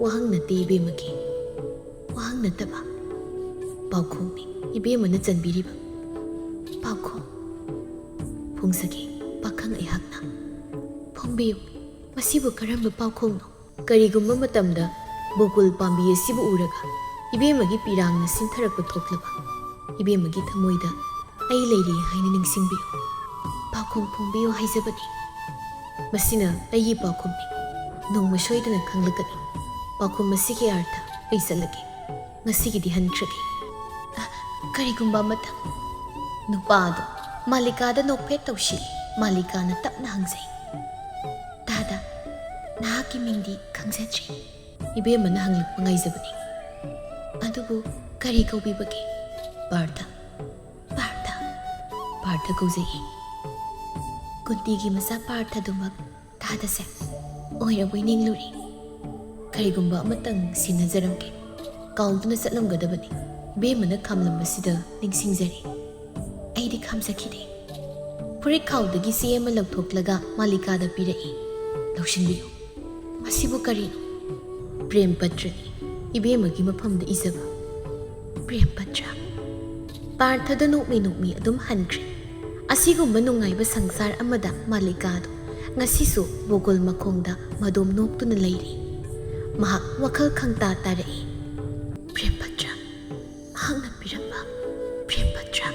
"ꯋꯥꯍꯪ ꯅꯠꯇꯦ ꯏꯕꯦꯝꯃꯒꯤ, ꯋꯥꯍꯪ ꯅꯠꯇꯕ, ꯄꯥꯎꯈꯨꯝꯅꯤ ꯏꯕꯦꯝꯃꯅ ꯆꯟꯕꯤꯔꯤꯕ ꯄꯥꯎꯈꯨꯝ꯫ ꯐꯣꯡꯖꯒꯦ ꯄꯥꯈꯪ ꯑꯩꯍꯥꯛꯅ꯫" "ꯐꯣꯡꯕꯤꯌꯨ, ꯃꯁꯤꯕꯨ ꯀꯔꯝꯕ ꯄꯥꯎꯈꯨꯝꯅꯣ?" ꯀꯔꯤꯒꯨꯝꯕ ꯃꯇꯝꯗ ꯕꯣꯀꯨꯜ ꯄꯥꯝꯕꯤ ꯑꯁꯤꯕꯨ ꯎꯔꯒ ꯏꯕꯦꯝꯃꯒꯤ ꯄꯤꯔꯥꯡꯅ ꯁꯤꯟꯊꯔꯛꯄ ꯊꯣꯛꯂꯕ, ꯏꯕꯦꯝꯃꯒꯤ ꯊꯃꯣꯏꯗ ꯑꯩ ꯂꯩꯔꯤ ꯍꯥꯏꯅ ꯅꯤꯡꯁꯤꯡꯕꯤꯌꯨ꯫ ꯄꯥꯎꯈꯨꯝ ꯐꯣꯡꯕꯤꯌꯨ ꯍꯥꯏꯖꯕꯅꯤ꯫ ꯃꯁꯤꯅ ꯑꯩꯒꯤ ꯄꯥꯎꯈꯨꯝꯅꯤ꯫ ꯅꯣꯡꯃ ꯁꯣꯏꯗꯅ ꯈꯪꯂꯛꯀꯅꯤ꯫ ꯄꯥꯎꯈꯨꯝ ꯑꯁꯤꯒꯤ ꯑꯥꯔꯊ ꯑꯩ ꯆꯠꯂꯒꯦ꯫ ꯉꯁꯤꯒꯤꯗꯤ ꯍꯟꯈ꯭ꯔꯒꯦ꯫ ꯑ, ꯀꯔꯤꯒꯨꯝꯕ ꯑꯃꯇꯪ꯫ ꯅꯨꯄꯥ ꯑꯗꯨ ꯃꯥꯂꯤꯀꯥꯗ ꯅꯣꯛꯐꯦꯠ ꯇꯧꯁꯤꯜꯂꯤ꯫ ꯃꯥꯂꯤꯀꯥꯅ ꯇꯞꯅ ꯍꯪꯖꯩ, "ꯗꯥꯗꯥ, ꯅꯍꯥꯛꯀꯤ ꯃꯤꯡꯗꯤ ꯈꯪꯖꯗ꯭ꯔꯤ?" ꯏꯕꯦꯝꯃꯅ ꯍꯪꯂꯛꯄ ꯉꯥꯏꯖꯕꯅꯤ꯫ "ꯑꯗꯨꯕꯨ ꯀꯔꯤ ꯀꯧꯕꯤꯕꯒꯦ?" "ꯄꯥꯔꯊ, ꯄꯥꯔꯊ, ꯄꯥꯔꯊ ꯀꯧꯖꯩꯌꯦ꯫" ꯀꯨꯟꯇꯤꯒꯤ ꯃꯆꯥ ꯄꯥꯔꯊꯗꯨꯃꯛ ꯊꯥꯗꯁꯦ ꯑꯣꯏꯔꯕꯣꯏ ꯅꯤꯡꯂꯨꯔꯦ꯫ ꯀꯔꯤꯒꯨꯝꯕ ꯑꯃꯇꯪ ꯁꯤꯟꯅꯖꯔꯝꯒꯦ꯫ ꯀꯥꯎꯗꯨꯅ ꯆꯠꯂꯝꯒꯗꯕꯅꯤ꯫ ꯏꯕꯦꯝꯃꯅ ꯈꯥꯝꯂꯝꯕꯁꯤꯗ ꯅꯤꯡꯁꯤꯡꯖꯔꯦ꯫ ꯑꯩꯗꯤ ꯈꯥꯝꯖꯈꯤꯗꯦ꯫ ꯐꯨꯔꯤꯠ ꯈꯥꯎꯗꯒꯤ ꯆꯦ ꯑꯃ ꯂꯧꯊꯣꯛꯂꯒ ꯃꯥꯂꯤꯀꯥꯗ ꯄꯤꯔꯛꯏ꯫ "ꯂꯧꯁꯤꯟꯕꯤꯌꯨ꯫ ꯃꯁꯤꯕꯨ ꯀꯔꯤꯅꯣ?" "ꯄ꯭ꯔꯦꯝꯄꯇ꯭ꯔꯅꯤ, ꯏꯕꯦꯝꯃꯒꯤ ꯃꯐꯝꯗ ꯏꯖꯕ꯫" "ꯄ꯭ꯔꯦꯝꯄꯇ꯭ꯔ?" ꯄꯥꯔꯊꯗ ꯅꯣꯛꯃꯤ ꯅꯣꯛꯃꯤ ꯑꯗꯨꯝ ꯍꯟꯈ꯭ꯔꯦ꯫ ꯑꯁꯤꯒꯨꯝꯕ ꯅꯨꯡꯉꯥꯏꯕ ꯁꯪꯁꯥꯔ ꯑꯃꯗ ꯃꯥꯂꯤꯀꯥꯗꯨ ꯉꯁꯤꯁꯨ ꯕꯣꯒꯣꯜ ꯃꯈꯣꯡꯗ ꯃꯗꯣꯝ ꯅꯣꯛꯇꯨꯅ ꯂꯩꯔꯤ꯫ ꯃꯍꯥꯛ ꯋꯥꯈꯜ ꯈꯪꯇꯥ ꯇꯥꯔꯛꯏ꯫ "ꯄ꯭ꯔꯦꯝꯄꯇ꯭ꯔ, ꯃꯍꯥꯛꯅ ꯄꯤꯔꯝꯕ ꯄ꯭ꯔꯦꯝꯄꯇ꯭ꯔ꯫"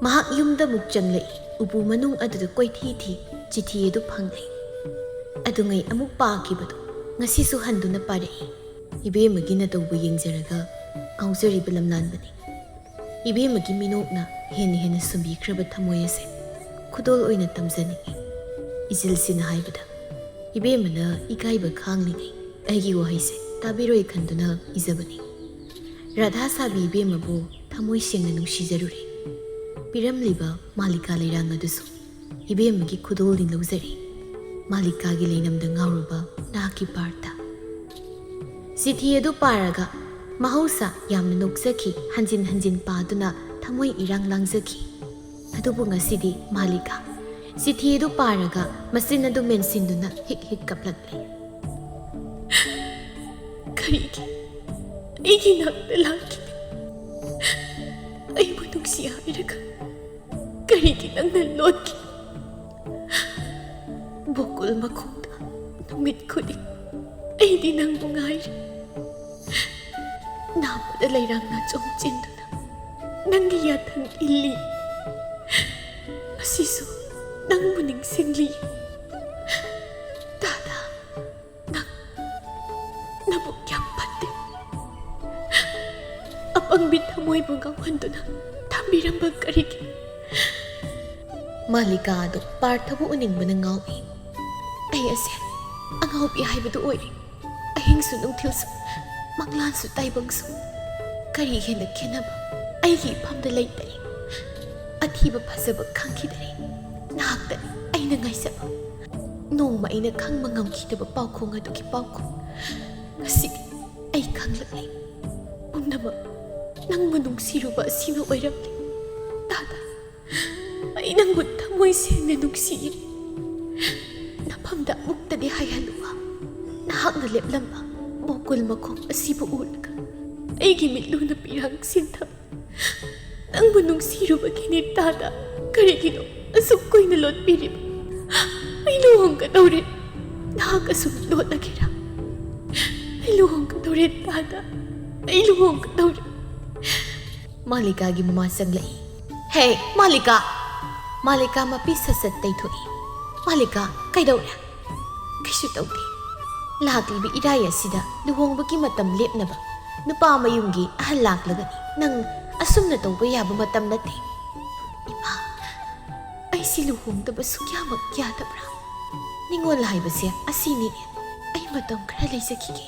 ꯃꯍꯥꯛ ꯌꯨꯝꯗ ꯑꯃꯨꯛ ꯆꯪꯂꯛꯏ꯫ ꯎꯄꯨ ꯃꯅꯨꯡ ꯑꯗꯨꯗ ꯀꯣꯏꯊꯤ ꯊꯤ ꯆꯤꯊꯤ ꯑꯗꯨ ꯐꯪꯂꯦ꯫ ꯑꯗꯨꯉꯩ ꯑꯃꯨꯛ ꯄꯥꯈꯤꯕꯗꯨ ꯉꯁꯤꯁꯨ ꯍꯟꯗꯨꯅ ꯄꯥꯔꯛꯏ꯫ ꯏꯕꯦꯝꯃꯒꯤ ꯅꯇꯧꯕꯨ ꯌꯦꯡꯖꯔꯒ ꯉꯥꯎꯖꯔꯤꯕ ꯂꯝꯂꯥꯟꯕꯅꯤ꯫ ꯏꯕꯦꯝꯃꯒꯤ ꯃꯤꯅꯣꯛꯅ ꯍꯦꯟꯅ ꯍꯦꯟꯅ ꯁꯨꯝꯕꯤꯈ꯭ꯔꯕ ꯊꯃꯣꯏ ꯑꯁꯦ ꯈꯨꯗꯣꯜ ꯑꯣꯏꯅ ꯇꯝꯖꯅꯤꯡꯏ꯫ ꯏꯆꯤꯜꯁꯤꯅ ꯍꯥꯏꯕꯗ, ꯏꯕꯦꯝꯃꯅ ꯏꯀꯥꯏꯕ ꯈꯥꯡꯂꯤꯉꯩ ꯑꯩꯒꯤ ꯋꯥꯍꯩꯁꯦ ꯇꯥꯕꯤꯔꯣꯏ ꯈꯟꯗꯨꯅ ꯏꯖꯕꯅꯤ꯫ ꯔꯥꯙꯥ ꯁꯥꯕꯤ ꯏꯕꯦꯝꯃꯕꯨ ꯊꯃꯣꯏ ꯁꯦꯡꯅ ꯅꯨꯡꯁꯤꯖꯔꯨꯔꯦ꯫ ꯄꯤꯔꯝꯂꯤꯕ ꯃꯥꯂꯤꯀꯥ ꯂꯩꯔꯥꯡ ꯑꯗꯨꯁꯨ ꯏꯕꯦꯝꯃꯒꯤ ꯈꯨꯗꯣꯜꯅꯤ ꯂꯧꯖꯔꯦ꯫ ꯃꯥꯂꯤꯀꯥꯒꯤ ꯂꯩꯅꯝꯗ ꯉꯥꯎꯔꯕ ꯅꯍꯥꯛꯀꯤ ꯄꯥꯔꯊ꯫ ꯆꯤꯊꯤ ꯑꯗꯨ ꯄꯥꯔꯒ ꯃꯍꯧꯁꯥ ꯌꯥꯝꯅ ꯅꯣꯛꯆꯈꯤ, ꯍꯟꯖꯤꯟ ꯍꯟꯖꯤꯟ ꯄꯥꯗꯨꯅ ꯊꯃꯣꯏ ꯏꯔꯥꯡ ꯂꯥꯡꯖꯈꯤ꯫ ꯑꯗꯨꯕꯨ ꯉꯁꯤꯗꯤ ꯃꯥꯂꯤꯀꯥ ꯆꯤꯊꯤ ꯑꯗꯨ ꯄꯥꯔꯒ ꯃꯆꯤꯟ ꯑꯗꯨ ꯃꯦꯟꯁꯤꯟꯗꯨꯅ ꯍꯤꯛ ꯍꯤꯛ ꯀꯞꯂꯛꯂꯦ꯫ "ꯀꯔꯤꯒꯤ ꯑꯩꯒꯤ ꯅꯥꯛꯇ ꯂꯥꯛꯈꯤꯗꯦ? ꯑꯩꯕꯨ ꯅꯨꯡꯁꯤ ꯍꯥꯏꯔꯒ ꯀꯔꯤꯒꯤ ꯅꯪꯅ ꯂꯣꯠꯈꯤ? ꯕꯣꯀꯨꯜ ꯃꯈꯣꯡꯗ ꯅꯨꯃꯤꯠ ꯈꯨꯗꯤꯡ ꯑꯩꯗꯤ ꯅꯪꯕꯨ ꯉꯥꯏꯔꯤ꯫ ꯅꯥꯝꯃꯗ ꯂꯩꯔꯥꯡꯅ ꯆꯣꯡꯆꯤꯟꯗꯨꯅ ꯅꯪꯒꯤ ꯌꯥꯊꯪ ꯏꯜꯂꯤ꯫ ꯉꯁꯤꯁꯨ ꯅꯪꯕꯨ ꯅꯤꯡꯁꯤꯡꯂꯤ꯫ ꯗꯥꯗꯥ, ꯅꯪ ꯅꯕꯨꯛ ꯌꯥꯝ ꯐꯠꯇꯦ꯫ ꯑꯄꯪꯕꯤ ꯊꯃꯣꯏꯕꯨ ꯉꯥꯎꯍꯟꯗꯨꯅ ꯊꯝꯕꯤꯔꯝꯕ ꯀꯔꯤꯒꯤ? ꯃꯥꯂꯤꯀꯥ ꯑꯗꯨ ꯄꯥꯔꯊꯕꯨ ꯎꯅꯤꯡꯕꯅ ꯉꯥꯎꯏ꯫ ꯑꯩ ꯑꯁꯦ ꯑꯉꯥꯎꯕꯤ ꯍꯥꯏꯕꯗꯨ ꯑꯣꯏꯔꯦ꯫ ꯑꯍꯤꯡꯁꯨ ꯅꯨꯡꯊꯤꯜꯁꯨ, ꯃꯪꯂꯥꯟꯁꯨ ꯇꯥꯏꯕꯪꯁꯨ, ꯀꯔꯤ ꯍꯦꯟꯅ ꯈꯦꯠꯅꯕ ꯑꯩꯒꯤ ꯏꯐꯝꯗ ꯂꯩꯇꯔꯦ꯫ ꯑꯊꯤꯕ ꯐꯖꯕ ꯈꯪꯈꯤꯗꯔꯦ꯫ ꯅꯍꯥꯛꯇꯅꯤ ꯑꯩꯅ ꯉꯥꯏꯖꯕ꯫ ꯅꯣꯡꯃ ꯑꯩꯅ ꯈꯪꯕ ꯉꯝꯈꯤꯗꯕ ꯄꯥꯎꯈꯣꯡ ꯑꯗꯨꯒꯤ ꯄꯥꯎꯈꯨꯝ ꯉꯁꯤꯗꯤ ꯑꯩ ꯈꯪꯂꯛꯂꯦ꯫ ꯄꯨꯝꯅꯃꯛ ꯅꯪꯕꯨ ꯅꯨꯡꯁꯤꯔꯨꯕ ꯑꯁꯤꯅ ꯑꯣꯏꯔꯝꯂꯦ꯫ ꯇꯥꯗ, ꯑꯩ ꯅꯪꯕꯨ ꯊꯃꯣꯏ ꯁꯦꯡꯅ ꯅꯨꯡꯁꯤꯌꯦ꯫ ꯅꯐꯝꯗ ꯑꯃꯨꯛꯇꯗꯤ ꯍꯥꯏꯍꯜꯂꯨꯕ꯫ ꯅꯍꯥꯛꯅ ꯂꯦꯞꯂꯝꯕ ꯃꯣꯀꯨꯜ ꯃꯈꯣꯡ ꯑꯁꯤꯕꯨ ꯎꯔꯒ ꯑꯩꯒꯤ ꯃꯤꯠꯂꯨꯅ ꯄꯤꯔꯥꯡ ꯁꯤꯟꯊꯕ꯫ ꯅꯪꯕꯨ ꯅꯨꯡꯁꯤꯔꯨꯕꯒꯤꯅꯦ ꯇꯥꯗ꯫ ꯀꯔꯤꯒꯤꯅꯣ ꯑꯁꯨꯛ ꯀꯨꯏꯅ ꯂꯣꯠꯄꯤꯔꯤꯕ? ꯑꯩ ꯂꯨꯍꯣꯡꯒꯗꯧꯔꯦ꯫ ꯅꯍꯥꯛ ꯑꯁꯨꯝ ꯂꯣꯠꯂꯒꯦꯔꯥ? ꯑꯩ ꯂꯨꯍꯣꯡꯒꯗꯧꯔꯦ ꯇꯥꯗ꯫ ꯑꯩ ꯂꯨꯍꯣꯡꯒꯗꯧꯔꯦ꯫ ꯃꯥꯂꯤꯀꯥꯒꯤ ꯃꯃꯥ ꯆꯪꯂꯛꯏ꯫ "ꯍꯦ, ꯃꯥꯂꯤꯀꯥ!" ꯃꯥꯂꯤꯀꯥ ꯃꯄꯤ ꯁꯠ ꯁꯠ ꯇꯩꯊꯣꯛꯏ꯫ "ꯃꯥꯂꯤꯀꯥ, ꯀꯩꯗꯧꯔꯦ?" "ꯀꯩꯁꯨ ꯇꯧꯗꯦ꯫ ꯂꯥꯛꯂꯤꯕ ꯏꯔꯥꯏ ꯑꯁꯤꯗ ꯂꯨꯍꯣꯡꯕꯒꯤ ꯃꯇꯝ ꯂꯦꯞꯅꯕ ꯅꯨꯄꯥ ꯃꯌꯨꯝꯒꯤ ꯑꯍꯜ ꯂꯥꯛꯂꯒꯅꯤ꯫ ꯅꯪ ꯑꯁꯨꯝꯅ ꯇꯧꯕ ꯌꯥꯕ ꯃꯇꯝ ꯅꯠꯇꯦ꯫" "ꯏꯃꯥ, ꯑꯩꯁꯤ ꯂꯨꯍꯣꯡꯗꯕ ꯁꯨꯛꯌꯥꯃꯛ ꯌꯥꯗꯕ꯭ꯔꯥ? ꯅꯤꯡꯉꯣꯜ ꯍꯥꯏꯕꯁꯦ ꯑꯁꯤꯅꯤꯅꯦ꯫ ꯑꯩ ꯃꯇꯝ ꯈꯔ ꯂꯩꯖꯈꯤꯒꯦ꯫"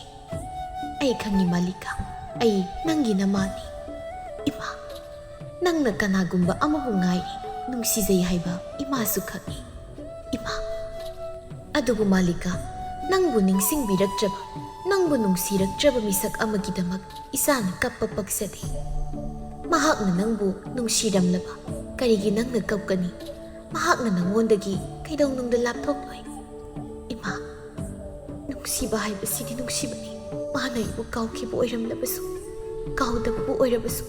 "ꯑꯩ ꯈꯪꯏ ꯃꯥꯂꯤꯀꯥ, ꯑꯩ ꯅꯪꯒꯤ ꯅꯃꯥꯅꯤ꯫" "ꯏꯃꯥ, ꯅꯪꯅ ꯀꯅꯥꯒꯨꯝꯕ ꯑꯃꯕꯨ ꯉꯥꯏꯔꯤ, ꯅꯨꯡꯁꯤꯖꯩ ꯍꯥꯏꯕ ꯏꯃꯥꯁꯨ ꯈꯪꯏ꯫" "ꯏꯃꯥ, ꯑꯗꯨꯕꯨ ꯃꯥꯂꯤꯀꯥ, ꯅꯪꯕꯨ ꯅꯤꯡꯁꯤꯡꯕꯤꯔꯛꯇ꯭ꯔꯕ, ꯅꯪꯕꯨ ꯅꯨꯡꯁꯤꯔꯛꯇ꯭ꯔꯕ ꯃꯤꯁꯛ ꯑꯃꯒꯤꯗꯃꯛ ꯏꯆꯥꯅ ꯀꯞꯄ ꯄꯛꯆꯗꯦ꯫ ꯃꯍꯥꯛꯅ ꯅꯪꯕꯨ ꯅꯨꯡꯁꯤꯔꯝꯂꯕ ꯀꯔꯤꯒꯤ ꯅꯪꯅ ꯀꯞꯀꯅꯤ? ꯃꯍꯥꯛꯅ ꯅꯪꯉꯣꯟꯗꯒꯤ ꯀꯩꯗꯧꯅꯨꯡꯗ ꯂꯥꯞꯊꯣꯛꯂꯣꯏ꯫" "ꯏꯃꯥ, ꯅꯨꯡꯁꯤꯕ ꯍꯥꯏꯕꯁꯤꯗꯤ ꯅꯨꯡꯁꯤꯕꯅꯤ꯫ ꯃꯥꯅ ꯑꯩꯕꯨ ꯀꯥꯎꯈꯤꯕ ꯑꯣꯏꯔꯝꯂꯕꯁꯨ, ꯀꯥꯎꯗꯕꯕꯨ ꯑꯣꯏꯔꯕꯁꯨ,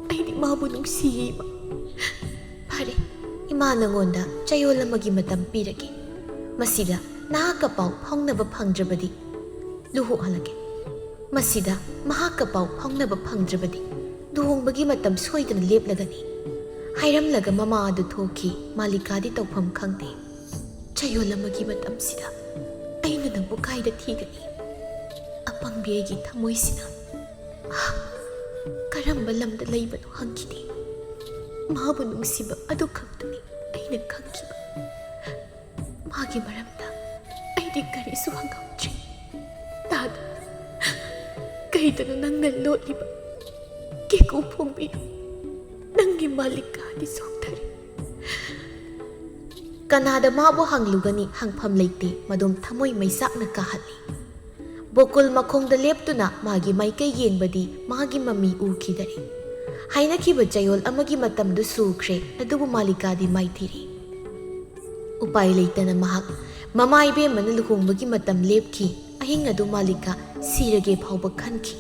ꯑꯩꯗꯤ ꯃꯥꯕꯨ ꯅꯨꯡꯁꯤꯌꯦ, ꯏꯃꯥ꯫" "ꯐꯔꯦ, ꯏꯃꯥ ꯅꯉꯣꯟꯗ ꯆꯌꯣꯜ ꯑꯃꯒꯤ ꯃꯇꯝ ꯄꯤꯔꯒꯦ꯫ ꯃꯁꯤꯗ ꯅꯍꯥꯛꯀ ꯄꯥꯎ ꯐꯥꯎꯅꯕ ꯐꯪꯗ꯭ꯔꯕꯗꯤ ꯂꯨꯍꯣꯡꯍꯜꯂꯒꯦ꯫ ꯃꯁꯤꯗ ꯃꯍꯥꯛꯀ ꯄꯥꯎ ꯐꯥꯎꯅꯕ ꯐꯪꯗ꯭ꯔꯕꯗꯤ ꯂꯨꯍꯣꯡꯕꯒꯤ ꯃꯇꯝ ꯁꯣꯏꯗꯅ ꯂꯦꯞꯂꯒꯅꯤ꯫" ꯍꯥꯏꯔꯝꯂꯒ ꯃꯃꯥ ꯑꯗꯨ ꯊꯣꯛꯈꯤ꯫ ꯃꯥꯂꯤꯀꯥꯗꯤ ꯇꯧꯐꯝ ꯈꯪꯗꯦ꯫ "ꯆꯌꯣꯜ ꯑꯃꯒꯤ ꯃꯇꯝꯁꯤꯗ ꯑꯩꯅ ꯅꯪꯕꯨ ꯀꯥꯏꯗ ꯊꯤꯒꯅꯤ? ꯑꯄꯪꯕꯤ ꯑꯩꯒꯤ ꯊꯃꯣꯏꯁꯤꯅ ꯃꯍꯥꯛ ꯀꯔꯝꯕ ꯂꯝꯗ ꯂꯩꯕꯅꯣ ꯍꯪꯈꯤꯗꯦ꯫ ꯃꯥꯕꯨ ꯅꯨꯡꯁꯤꯕ ꯑꯗꯨ ꯈꯛꯇꯅꯤ ꯑꯩꯅ ꯈꯪꯈꯤꯕ ꯃꯥꯒꯤ ꯃꯔꯝꯗ ꯑꯩꯗꯤ ꯀꯔꯤꯁꯨ ꯍꯪꯍꯧꯗ꯭ꯔꯦ꯫ ꯇꯥꯗ, ꯀꯩꯗꯅꯣ ꯅꯪꯅ ꯂꯣꯠꯂꯤꯕ ꯀꯦꯀꯨ ꯐꯣꯡꯕꯤꯌꯨ꯫ ꯅꯪꯒꯤ ꯃꯥꯂꯤꯀꯥꯗꯤ ꯁꯣꯛꯊꯔꯦ꯫ ꯀꯅꯥꯗ ꯃꯥꯕꯨ ꯍꯪꯂꯨꯒꯅꯤ? ꯍꯪꯐꯝ ꯂꯩꯇꯦ꯫ ꯃꯗꯣꯝ ꯊꯃꯣꯏ ꯃꯩꯆꯥꯛꯅ ꯀꯥꯍꯜꯂꯤ꯫ ꯕꯣꯀꯨꯜ ꯃꯈꯣꯡꯗ ꯂꯦꯞꯇꯨꯅ ꯃꯥꯒꯤ ꯃꯥꯏꯀꯩ ꯌꯦꯡꯕꯗꯤ ꯃꯥꯒꯤ ꯃꯃꯤ ꯎꯈꯤꯗꯔꯦ꯫ ꯍꯥꯏꯅꯈꯤꯕ ꯆꯌꯣꯜ ꯑꯃꯒꯤ ꯃꯇꯝꯗꯨ ꯁꯨꯈ꯭ꯔꯦ, ꯑꯗꯨꯕꯨ ꯃꯥꯂꯤꯀꯥꯗꯤ ꯃꯥꯏꯊꯤꯔꯦ꯫ ꯎꯄꯥꯏ ꯂꯩꯇꯅ ꯃꯍꯥꯛ ꯃꯃꯥ ꯏꯕꯦꯝꯃꯅ ꯂꯨꯍꯣꯡꯕꯒꯤ ꯃꯇꯝ ꯂꯦꯞꯈꯤ꯫ ꯑꯍꯤꯡ ꯑꯗꯨ ꯃꯥꯂꯤꯀꯥ ꯁꯤꯔꯒꯦ ꯐꯥꯎꯕ ꯈꯟꯈꯤ꯫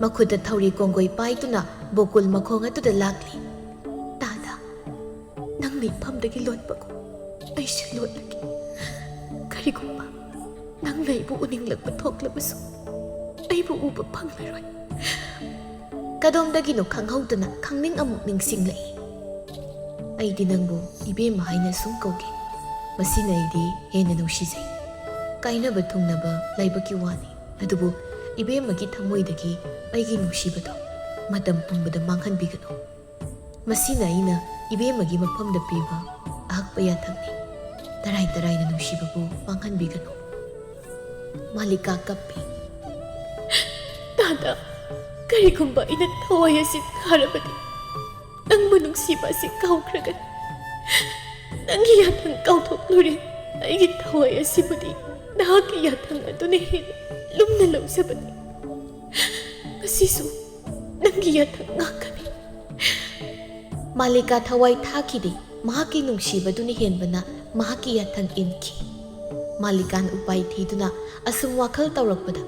ꯃꯈꯨꯠꯇ ꯊꯧꯔꯤ ꯀꯣꯡꯒꯣꯏ ꯄꯥꯏꯗꯨꯅ ꯕꯣꯀꯨꯜ ꯃꯈꯣꯡ ꯑꯗꯨꯗ ꯂꯥꯛꯂꯤ꯫ ꯇꯥꯗ, ꯅꯪꯅ ꯏꯐꯝꯗꯒꯤ ꯂꯣꯠꯄꯒꯨꯝ ꯑꯩꯁꯨ ꯂꯣꯠꯂꯒꯦ꯫ ꯀꯔꯤꯒꯨꯝꯕ ꯅꯪꯅ ꯑꯩꯕꯨ ꯎꯅꯤꯡꯂꯛꯄ ꯊꯣꯛꯂꯕꯁꯨ, ꯑꯩꯕꯨ ꯎꯕ ꯐꯪꯂꯔꯣꯏ꯫ ꯀꯗꯣꯝꯗꯒꯤꯅꯣ ꯈꯪꯍꯧꯗꯅ ꯈꯪꯅꯤꯡ ꯑꯃꯨꯛ ꯅꯤꯡꯁꯤꯡꯂꯛꯏ꯫ ꯑꯩꯗꯤ ꯅꯪꯕꯨ ꯏꯕꯦꯝꯃ ꯍꯥꯏꯅ ꯁꯨꯝ ꯀꯧꯒꯦ꯫ ꯃꯁꯤꯅ ꯑꯩꯗꯤ ꯍꯦꯟꯅ ꯅꯨꯡꯁꯤꯖꯩ꯫ ꯀꯥꯏꯅꯕ ꯊꯨꯡꯅꯕ ꯂꯥꯏꯕꯛꯀꯤ ꯋꯥꯅꯤ, ꯑꯗꯨꯕꯨ ꯏꯕꯦꯝꯃꯒꯤ ꯊꯃꯣꯏꯗꯒꯤ ꯑꯩꯒꯤ ꯅꯨꯡꯁꯤꯕꯗꯣ ꯃꯇꯝ ꯄꯨꯝꯕꯗ ꯃꯥꯡꯍꯟꯕꯤꯒꯅꯨ꯫ ꯃꯁꯤꯅ ꯑꯩꯅ ꯏꯕꯦꯝꯃꯒꯤ ꯃꯐꯝꯗ ꯄꯤꯕ ꯑꯍꯛꯄ ꯌꯥꯊꯪꯅꯤ꯫ ꯇꯔꯥꯏ ꯇꯔꯥꯏꯅ ꯅꯨꯡꯁꯤꯕꯕꯨ ꯃꯥꯡꯍꯟꯕꯤꯒꯅꯨ꯫ ꯃꯥꯂꯤꯀꯥ ꯀꯞꯄꯤ꯫ ꯇꯥꯗ, ꯀꯔꯤꯒꯨꯝꯕ ꯑꯩꯅ ꯊꯋꯥꯏ ꯑꯁꯤ ꯊꯥꯔꯕꯗꯤ ꯅꯪꯕꯨ ꯅꯨꯡꯁꯤꯕ ꯑꯁꯤ ꯀꯥꯎꯈ꯭ꯔꯒꯅꯤ꯫ ꯅꯪꯒꯤ ꯌꯥꯊꯪ ꯀꯥꯎꯊꯣꯛꯂꯨꯔꯦ꯫ ꯑꯩꯒꯤ ꯊꯋꯥꯏ ꯑꯁꯤꯕꯨꯗꯤ ꯅꯍꯥꯛꯀꯤ ꯌꯥꯊꯪ ꯑꯗꯨꯅ ꯍꯦꯟꯅ ꯂꯨꯝꯅ ꯂꯧꯖꯕꯅꯤ꯫ ꯉꯁꯤꯁꯨ ꯅꯪꯒꯤ ꯌꯥꯊꯪ ꯉꯥꯛꯀꯅꯤ꯫ ꯃꯥꯂꯤꯀꯥ ꯊꯋꯥꯏ ꯊꯥꯈꯤꯗꯦ꯫ ꯃꯍꯥꯛꯀꯤ ꯅꯨꯡꯁꯤꯕꯗꯨꯅ ꯍꯦꯟꯕꯅ ꯃꯍꯥꯛꯀꯤ ꯌꯥꯊꯪ ꯏꯟꯈꯤ꯫ ꯃꯥꯂꯤꯀꯥꯅ ꯎꯄꯥꯏ ꯊꯤꯗꯨꯅ ꯑꯁꯨꯝ ꯋꯥꯈꯜ ꯇꯧꯔꯛꯄꯗ,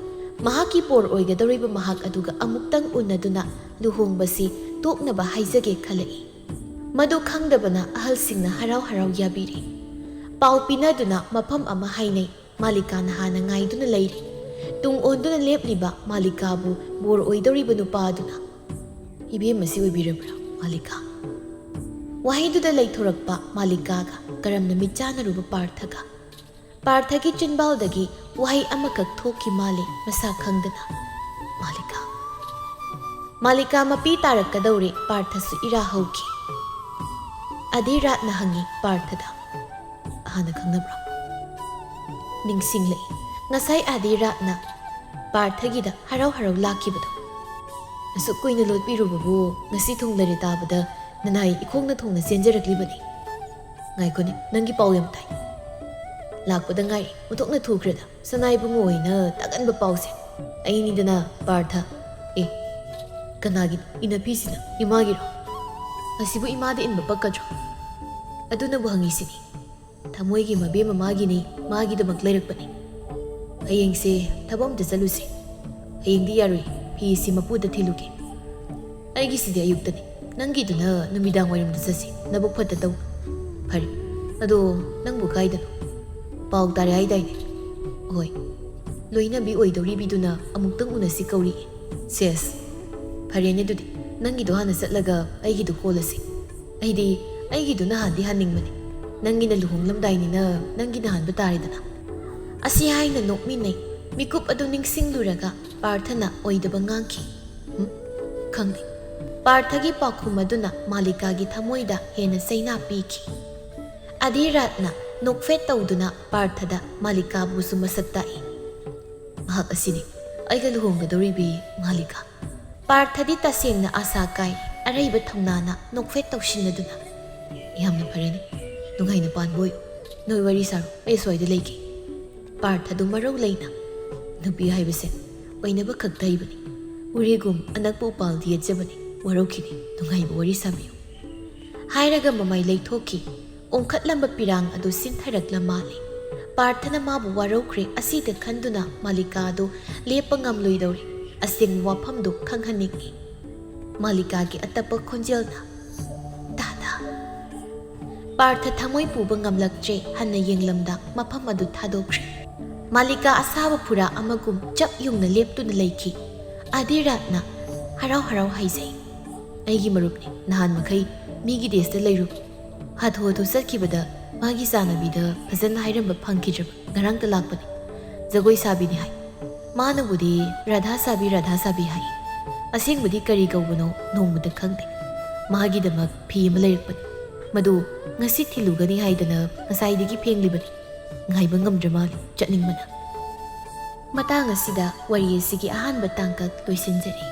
ꯃꯍꯥꯛꯀꯤ ꯕꯣꯔ ꯑꯣꯏꯒꯗꯧꯔꯤꯕ ꯃꯍꯥꯛ ꯑꯗꯨꯒ ꯑꯃꯨꯛꯇꯪ ꯎꯅꯗꯨꯅ ꯂꯨꯍꯣꯡꯕꯁꯤ ꯇꯣꯛꯅꯕ ꯍꯥꯏꯖꯒꯦ ꯈꯜꯂꯛꯏ꯫ ꯃꯗꯨ ꯈꯪꯗꯕꯅ ꯑꯍꯜꯁꯤꯡꯅ ꯍꯔꯥꯎ ꯍꯔꯥꯎ ꯌꯥꯕꯤꯔꯤ꯫ ꯄꯥꯎ ꯄꯤꯅꯗꯨꯅ ꯃꯐꯝ ꯑꯃ ꯍꯥꯏꯅꯩ꯫ ꯃꯥꯂꯤꯀꯥꯅ ꯍꯥꯟꯅ ꯉꯥꯏꯗꯨꯅ ꯂꯩꯔꯤ꯫ ꯇꯨꯡ ꯑꯣꯟꯗꯨꯅ ꯂꯦꯞꯂꯤꯕ ꯃꯥꯂꯤꯀꯥꯕꯨ ꯕꯣꯔ ꯑꯣꯏꯗꯧꯔꯤꯕ ꯅꯨꯄꯥ ꯑꯗꯨꯅ, "ꯏꯕꯦꯝꯃꯁꯤ ꯑꯣꯏꯕꯤꯔꯕ꯭ꯔꯥ, ꯃꯥꯂꯤꯀꯥ?" ꯋꯥꯍꯩꯗꯨꯗ ꯂꯩꯊꯣꯔꯛꯄ ꯃꯥꯂꯤꯀꯥꯒ ꯀꯔꯝꯅ ꯃꯤꯠꯆꯥꯟꯅꯔꯨꯕ ꯄꯥꯔꯊꯒ꯫ ꯄꯥꯔꯊꯒꯤ ꯆꯤꯟꯕꯥꯜꯗꯒꯤ ꯋꯥꯍꯩ ꯑꯃꯈꯛ ꯊꯣꯛꯈꯤ ꯃꯥꯜꯂꯦ, ꯃꯁꯥ ꯈꯪꯗꯅ, "ꯃꯥꯂꯤꯀꯥ!" ꯃꯥꯂꯤꯀꯥ ꯃꯄꯤ ꯇꯥꯔꯛꯀꯗꯧꯔꯦ꯫ ꯄꯥꯔꯊꯁꯨ ꯏꯔꯥ ꯍꯧꯈꯤ꯫ ꯑꯗꯤꯔꯥꯠꯅ ꯍꯪꯉꯤ ꯄꯥꯔꯊꯗ꯫ "ꯍꯥꯟꯅ ꯈꯪꯅꯕ꯭ꯔꯣ?" ꯅꯤꯡꯁꯤꯡꯂꯛꯏ ꯉꯁꯥꯏ ꯑꯗꯤꯔꯥꯠꯅ ꯄꯥꯔꯊꯒꯤꯗ ꯍꯔꯥꯎ ꯍꯔꯥꯎ ꯂꯥꯛꯈꯤꯕꯗꯣ꯫ "ꯑꯁꯨꯛ ꯀꯨꯏꯅ ꯂꯣꯠꯄꯤꯔꯨꯕꯕꯨ ꯉꯁꯤ ꯊꯨꯡꯂꯔꯦ ꯇꯥꯕꯗ ꯅꯅꯥꯏ ꯏꯈꯣꯡꯅ ꯊꯣꯡꯅ ꯆꯦꯟꯖꯔꯛꯂꯤꯕꯅꯤ꯫ ꯉꯥꯏꯈꯣꯅꯦ, ꯅꯪꯒꯤ ꯄꯥꯎ ꯌꯥꯝ ꯇꯥꯏ꯫ ꯂꯥꯛꯄꯗ ꯉꯥꯏꯔꯤ, ꯑꯣꯟꯊꯣꯛꯅ ꯊꯨꯈ꯭ꯔꯦꯗ꯫ ꯁꯅꯥ ꯏꯕꯨꯡꯉꯣ ꯍꯣꯏꯅ ꯇꯥꯒꯟꯕ ꯄꯥꯎꯁꯦ꯫ ꯑꯩꯅꯤꯗꯅ ꯄꯥꯔꯊ꯫ ꯑꯦ, ꯀꯅꯥꯒꯤꯅꯣ? ꯏꯅꯐꯤꯁꯤꯅ ꯏꯃꯥꯒꯤꯔꯣ? ꯑꯁꯤꯕꯨ ꯏꯃꯥꯗ ꯏꯟꯕ ꯄꯛꯀꯗ꯭ꯔꯣ? ꯑꯗꯨꯅꯕꯨ ꯍꯪꯉꯤꯁꯤꯅꯤ꯫ ꯊꯃꯣꯏꯒꯤ ꯃꯕꯦꯝꯃ ꯃꯥꯒꯤꯅꯤ, ꯃꯥꯒꯤꯗꯃꯛ ꯂꯩꯔꯛꯄꯅꯤ꯫ ꯍꯌꯦꯡꯁꯦ ꯊꯕꯛ ꯑꯝꯇ ꯆꯠꯂꯨꯁꯦ꯫ ꯍꯌꯦꯡꯗꯤ ꯌꯥꯔꯣꯏ, ꯐꯤꯁꯤ ꯃꯄꯨꯗ ꯊꯤꯜꯂꯨꯒꯦ꯫ ꯑꯩꯒꯤꯁꯤꯗꯤ ꯑꯌꯨꯛꯇꯅꯤ, ꯅꯪꯒꯤꯗꯨꯅ ꯅꯨꯃꯤꯗꯥꯡ ꯋꯥꯏꯔꯝꯗ ꯆꯠꯁꯤ, ꯅꯕꯨꯛ ꯐꯠꯇ ꯇꯧ꯫ ꯐꯔꯦ, ꯑꯗꯣ ꯅꯪꯕꯨ ꯀꯥꯏꯗꯅꯣ? ꯄꯥꯎ ꯇꯥꯔꯦ ꯍꯥꯏꯗꯥꯏꯅꯦ? ꯍꯣꯏ, ꯂꯣꯏꯅꯕꯤ ꯑꯣꯏꯗꯧꯔꯤꯕꯤꯗꯨꯅ ꯑꯃꯨꯛꯇꯪ ꯎꯅꯁꯤ ꯀꯧꯔꯤ꯫ ꯁꯦꯁ, ꯐꯔꯦꯅꯦ ꯑꯗꯨꯗꯤ, ꯅꯪꯒꯤꯗꯣ ꯍꯥꯟꯅ ꯆꯠꯂꯒ ꯑꯩꯒꯤꯗꯣ ꯀꯣꯜꯂꯁꯤ꯫ ꯑꯩꯗꯤ ꯑꯩꯒꯤꯗꯨꯅ ꯍꯥꯟꯗꯤ ꯍꯥꯟꯅꯤꯡꯕꯅꯤ, ꯅꯪꯒꯤꯅ ꯂꯨꯍꯣꯡꯂꯝꯗꯥꯏꯅꯤꯅ ꯅꯪꯒꯤꯅ ꯍꯥꯟꯕ ꯇꯥꯔꯦꯗꯅ꯫ ꯑꯁꯤ ꯍꯥꯏꯅ ꯅꯣꯛꯃꯤꯟꯅꯩ꯫ ꯃꯤꯀꯨꯞ ꯑꯗꯨ ꯅꯤꯡꯁꯤꯡꯂꯨꯔꯒ ꯄꯥꯔꯊꯅ ꯑꯣꯏꯗꯕ ꯉꯥꯡꯈꯤ꯫ ꯍꯨꯝ? ꯈꯪꯗꯦ꯫ ꯄꯥꯔꯊꯒꯤ ꯄꯥꯎꯈꯨꯝ ꯑꯗꯨꯅ ꯃꯥꯂꯤꯀꯥꯒꯤ ꯊꯃꯣꯏꯗ ꯍꯦꯟꯅ ꯆꯩꯅꯥ ꯄꯤꯈꯤ꯫ ꯑꯗꯤꯔꯥꯠꯅ ꯅꯣꯛꯐꯦꯠ ꯇꯧꯗꯨꯅ ꯄꯥꯔꯊꯗ ꯃꯥꯂꯤꯀꯥꯕꯨꯁꯨ ꯃꯁꯛ ꯇꯥꯛꯏ꯫ "ꯃꯍꯥꯛ ꯑꯁꯤꯅꯤ ꯑꯩꯒ ꯂꯨꯍꯣꯡꯒꯗꯧꯔꯤꯕꯤ ꯃꯥꯂꯤꯀꯥ꯫" ꯄꯥꯔꯊꯗꯤ ꯇꯁꯦꯡꯅ ꯑꯥꯁꯥ ꯀꯥꯏ꯫ ꯑꯔꯩꯕ ꯊꯧꯅꯥꯅ ꯅꯣꯛꯐꯦꯠ ꯇꯧꯁꯤꯟꯅꯗꯨꯅ, "ꯌꯥꯝꯅ ꯐꯔꯦꯅꯦ, ꯅꯨꯡꯉꯥꯏꯅ ꯄꯥꯟꯕ ꯑꯣꯏꯌꯨ꯫ ꯅꯣꯏ ꯋꯥꯔꯤ ꯁꯥꯔꯣ, ꯑꯩ ꯑꯁ꯭ꯋꯥꯏꯗ ꯂꯩꯒꯦ꯫" ꯄꯥꯔꯊꯗꯨ ꯃꯔꯧ ꯂꯩꯅ, "ꯅꯨꯄꯤ ꯍꯥꯏꯕꯁꯦ ꯑꯣꯏꯅꯕ ꯈꯛꯇ ꯍꯩꯕꯅꯤ꯫ ꯎꯔꯤꯒꯨꯝ ꯑꯅꯛꯄ ꯎꯄꯥꯜꯗꯤ ꯌꯦꯠꯆꯕꯅꯤ, ꯋꯥꯔꯧꯈꯤꯅꯤ, ꯅꯨꯡꯉꯥꯏꯕ ꯋꯥꯔꯤ ꯁꯥꯕꯤꯌꯨ꯫" ꯍꯥꯏꯔꯒ ꯃꯃꯥꯏ ꯂꯩꯊꯣꯛꯈꯤ꯫ ꯑꯣꯟꯈꯠꯂꯝꯕ ꯄꯤꯔꯥꯡ ꯑꯗꯨ ꯁꯤꯟꯊꯔꯛꯂ ꯃꯥꯜꯂꯤ꯫ ꯄꯥꯔꯊꯅ ꯃꯥꯕꯨ ꯋꯥꯔꯧꯈ꯭ꯔꯦ ꯑꯁꯤꯗ ꯈꯟꯗꯨꯅ ꯃꯥꯂꯤꯀꯥ ꯑꯗꯨ ꯂꯦꯞꯄ ꯉꯝꯂꯣꯏꯗꯧꯔꯦ꯫ ꯑꯁꯦꯡꯕ ꯋꯥꯐꯝꯗꯨ ꯈꯪꯍꯟꯅꯤꯡꯏ꯫ ꯃꯥꯂꯤꯀꯥꯒꯤ ꯑꯇꯞꯄ ꯈꯣꯟꯖꯦꯜꯅ, "ꯗꯥꯗꯥ꯫" ꯄꯥꯔꯊ ꯊꯃꯣꯏ ꯄꯨꯕ ꯉꯝꯂꯛꯇ꯭ꯔꯦ, ꯍꯟꯅ ꯌꯦꯡꯂꯝꯗ ꯃꯐꯝ ꯑꯗꯨ ꯊꯥꯗꯣꯛꯈ꯭ꯔꯦ꯫ ꯃꯥꯂꯤꯀꯥ ꯑꯁꯥꯕ ꯐꯨꯔꯥ ꯑꯃꯒꯨꯝ ꯆꯞ ꯌꯨꯡꯅ ꯂꯦꯞꯇꯨꯅ ꯂꯩꯈꯤ꯫ ꯑꯗꯤꯔꯥꯠꯅ ꯍꯔꯥꯎ ꯍꯔꯥꯎ ꯍꯥꯏꯖꯩ, "ꯑꯩꯒꯤ ꯃꯔꯨꯞꯅꯤ, ꯅꯍꯥꯟ ꯃꯈꯩ ꯃꯤꯒꯤ ꯗꯦꯁꯇ ꯂꯩꯔꯨꯕ꯫ ꯍꯥꯊꯨ ꯍꯥꯊꯨ ꯆꯠꯈꯤꯕꯗ ꯃꯥꯒꯤ ꯆꯥꯅꯕꯤꯗ ꯐꯖꯅ ꯍꯥꯏꯔꯝꯕ ꯐꯪꯈꯤꯗ꯭ꯔꯕ, ꯉꯔꯥꯡꯇ ꯂꯥꯛꯄꯅꯤ꯫ ꯖꯒꯣꯏ ꯁꯥꯕꯤꯅꯤ ꯍꯥꯏ꯫ ꯃꯥꯅꯕꯨꯗꯤ ꯔꯥꯙꯥ ꯁꯥꯕꯤ, ꯔꯥꯙꯥ ꯁꯥꯕꯤ ꯍꯥꯏ꯫ ꯑꯁꯦꯡꯕꯗꯤ ꯀꯔꯤ ꯀꯧꯕꯅꯣ ꯅꯣꯡꯃꯇ ꯈꯪꯗꯦ꯫ ꯃꯥꯒꯤꯗꯃꯛ ꯐꯤ ꯑꯃ ꯂꯩꯔꯛꯄꯅꯤ꯫ ꯃꯗꯨ ꯉꯁꯤ ꯊꯤꯜꯂꯨꯒꯅꯤ ꯍꯥꯏꯗꯅ ꯉꯁꯥꯏꯗꯒꯤ ꯐꯦꯡꯂꯤꯕꯅꯤ꯫ ꯉꯥꯏꯕ ꯉꯝꯗ꯭ꯔ ꯃꯥꯜꯂꯤ ꯆꯠꯅꯤꯡꯕꯅ꯫ ꯃꯇꯥꯡ ꯑꯁꯤꯗ ꯋꯥꯔꯤ ꯑꯁꯤꯒꯤ ꯑꯍꯥꯟꯕ ꯇꯥꯡꯀꯛ ꯂꯣꯏꯁꯤꯟꯖꯔꯦ꯫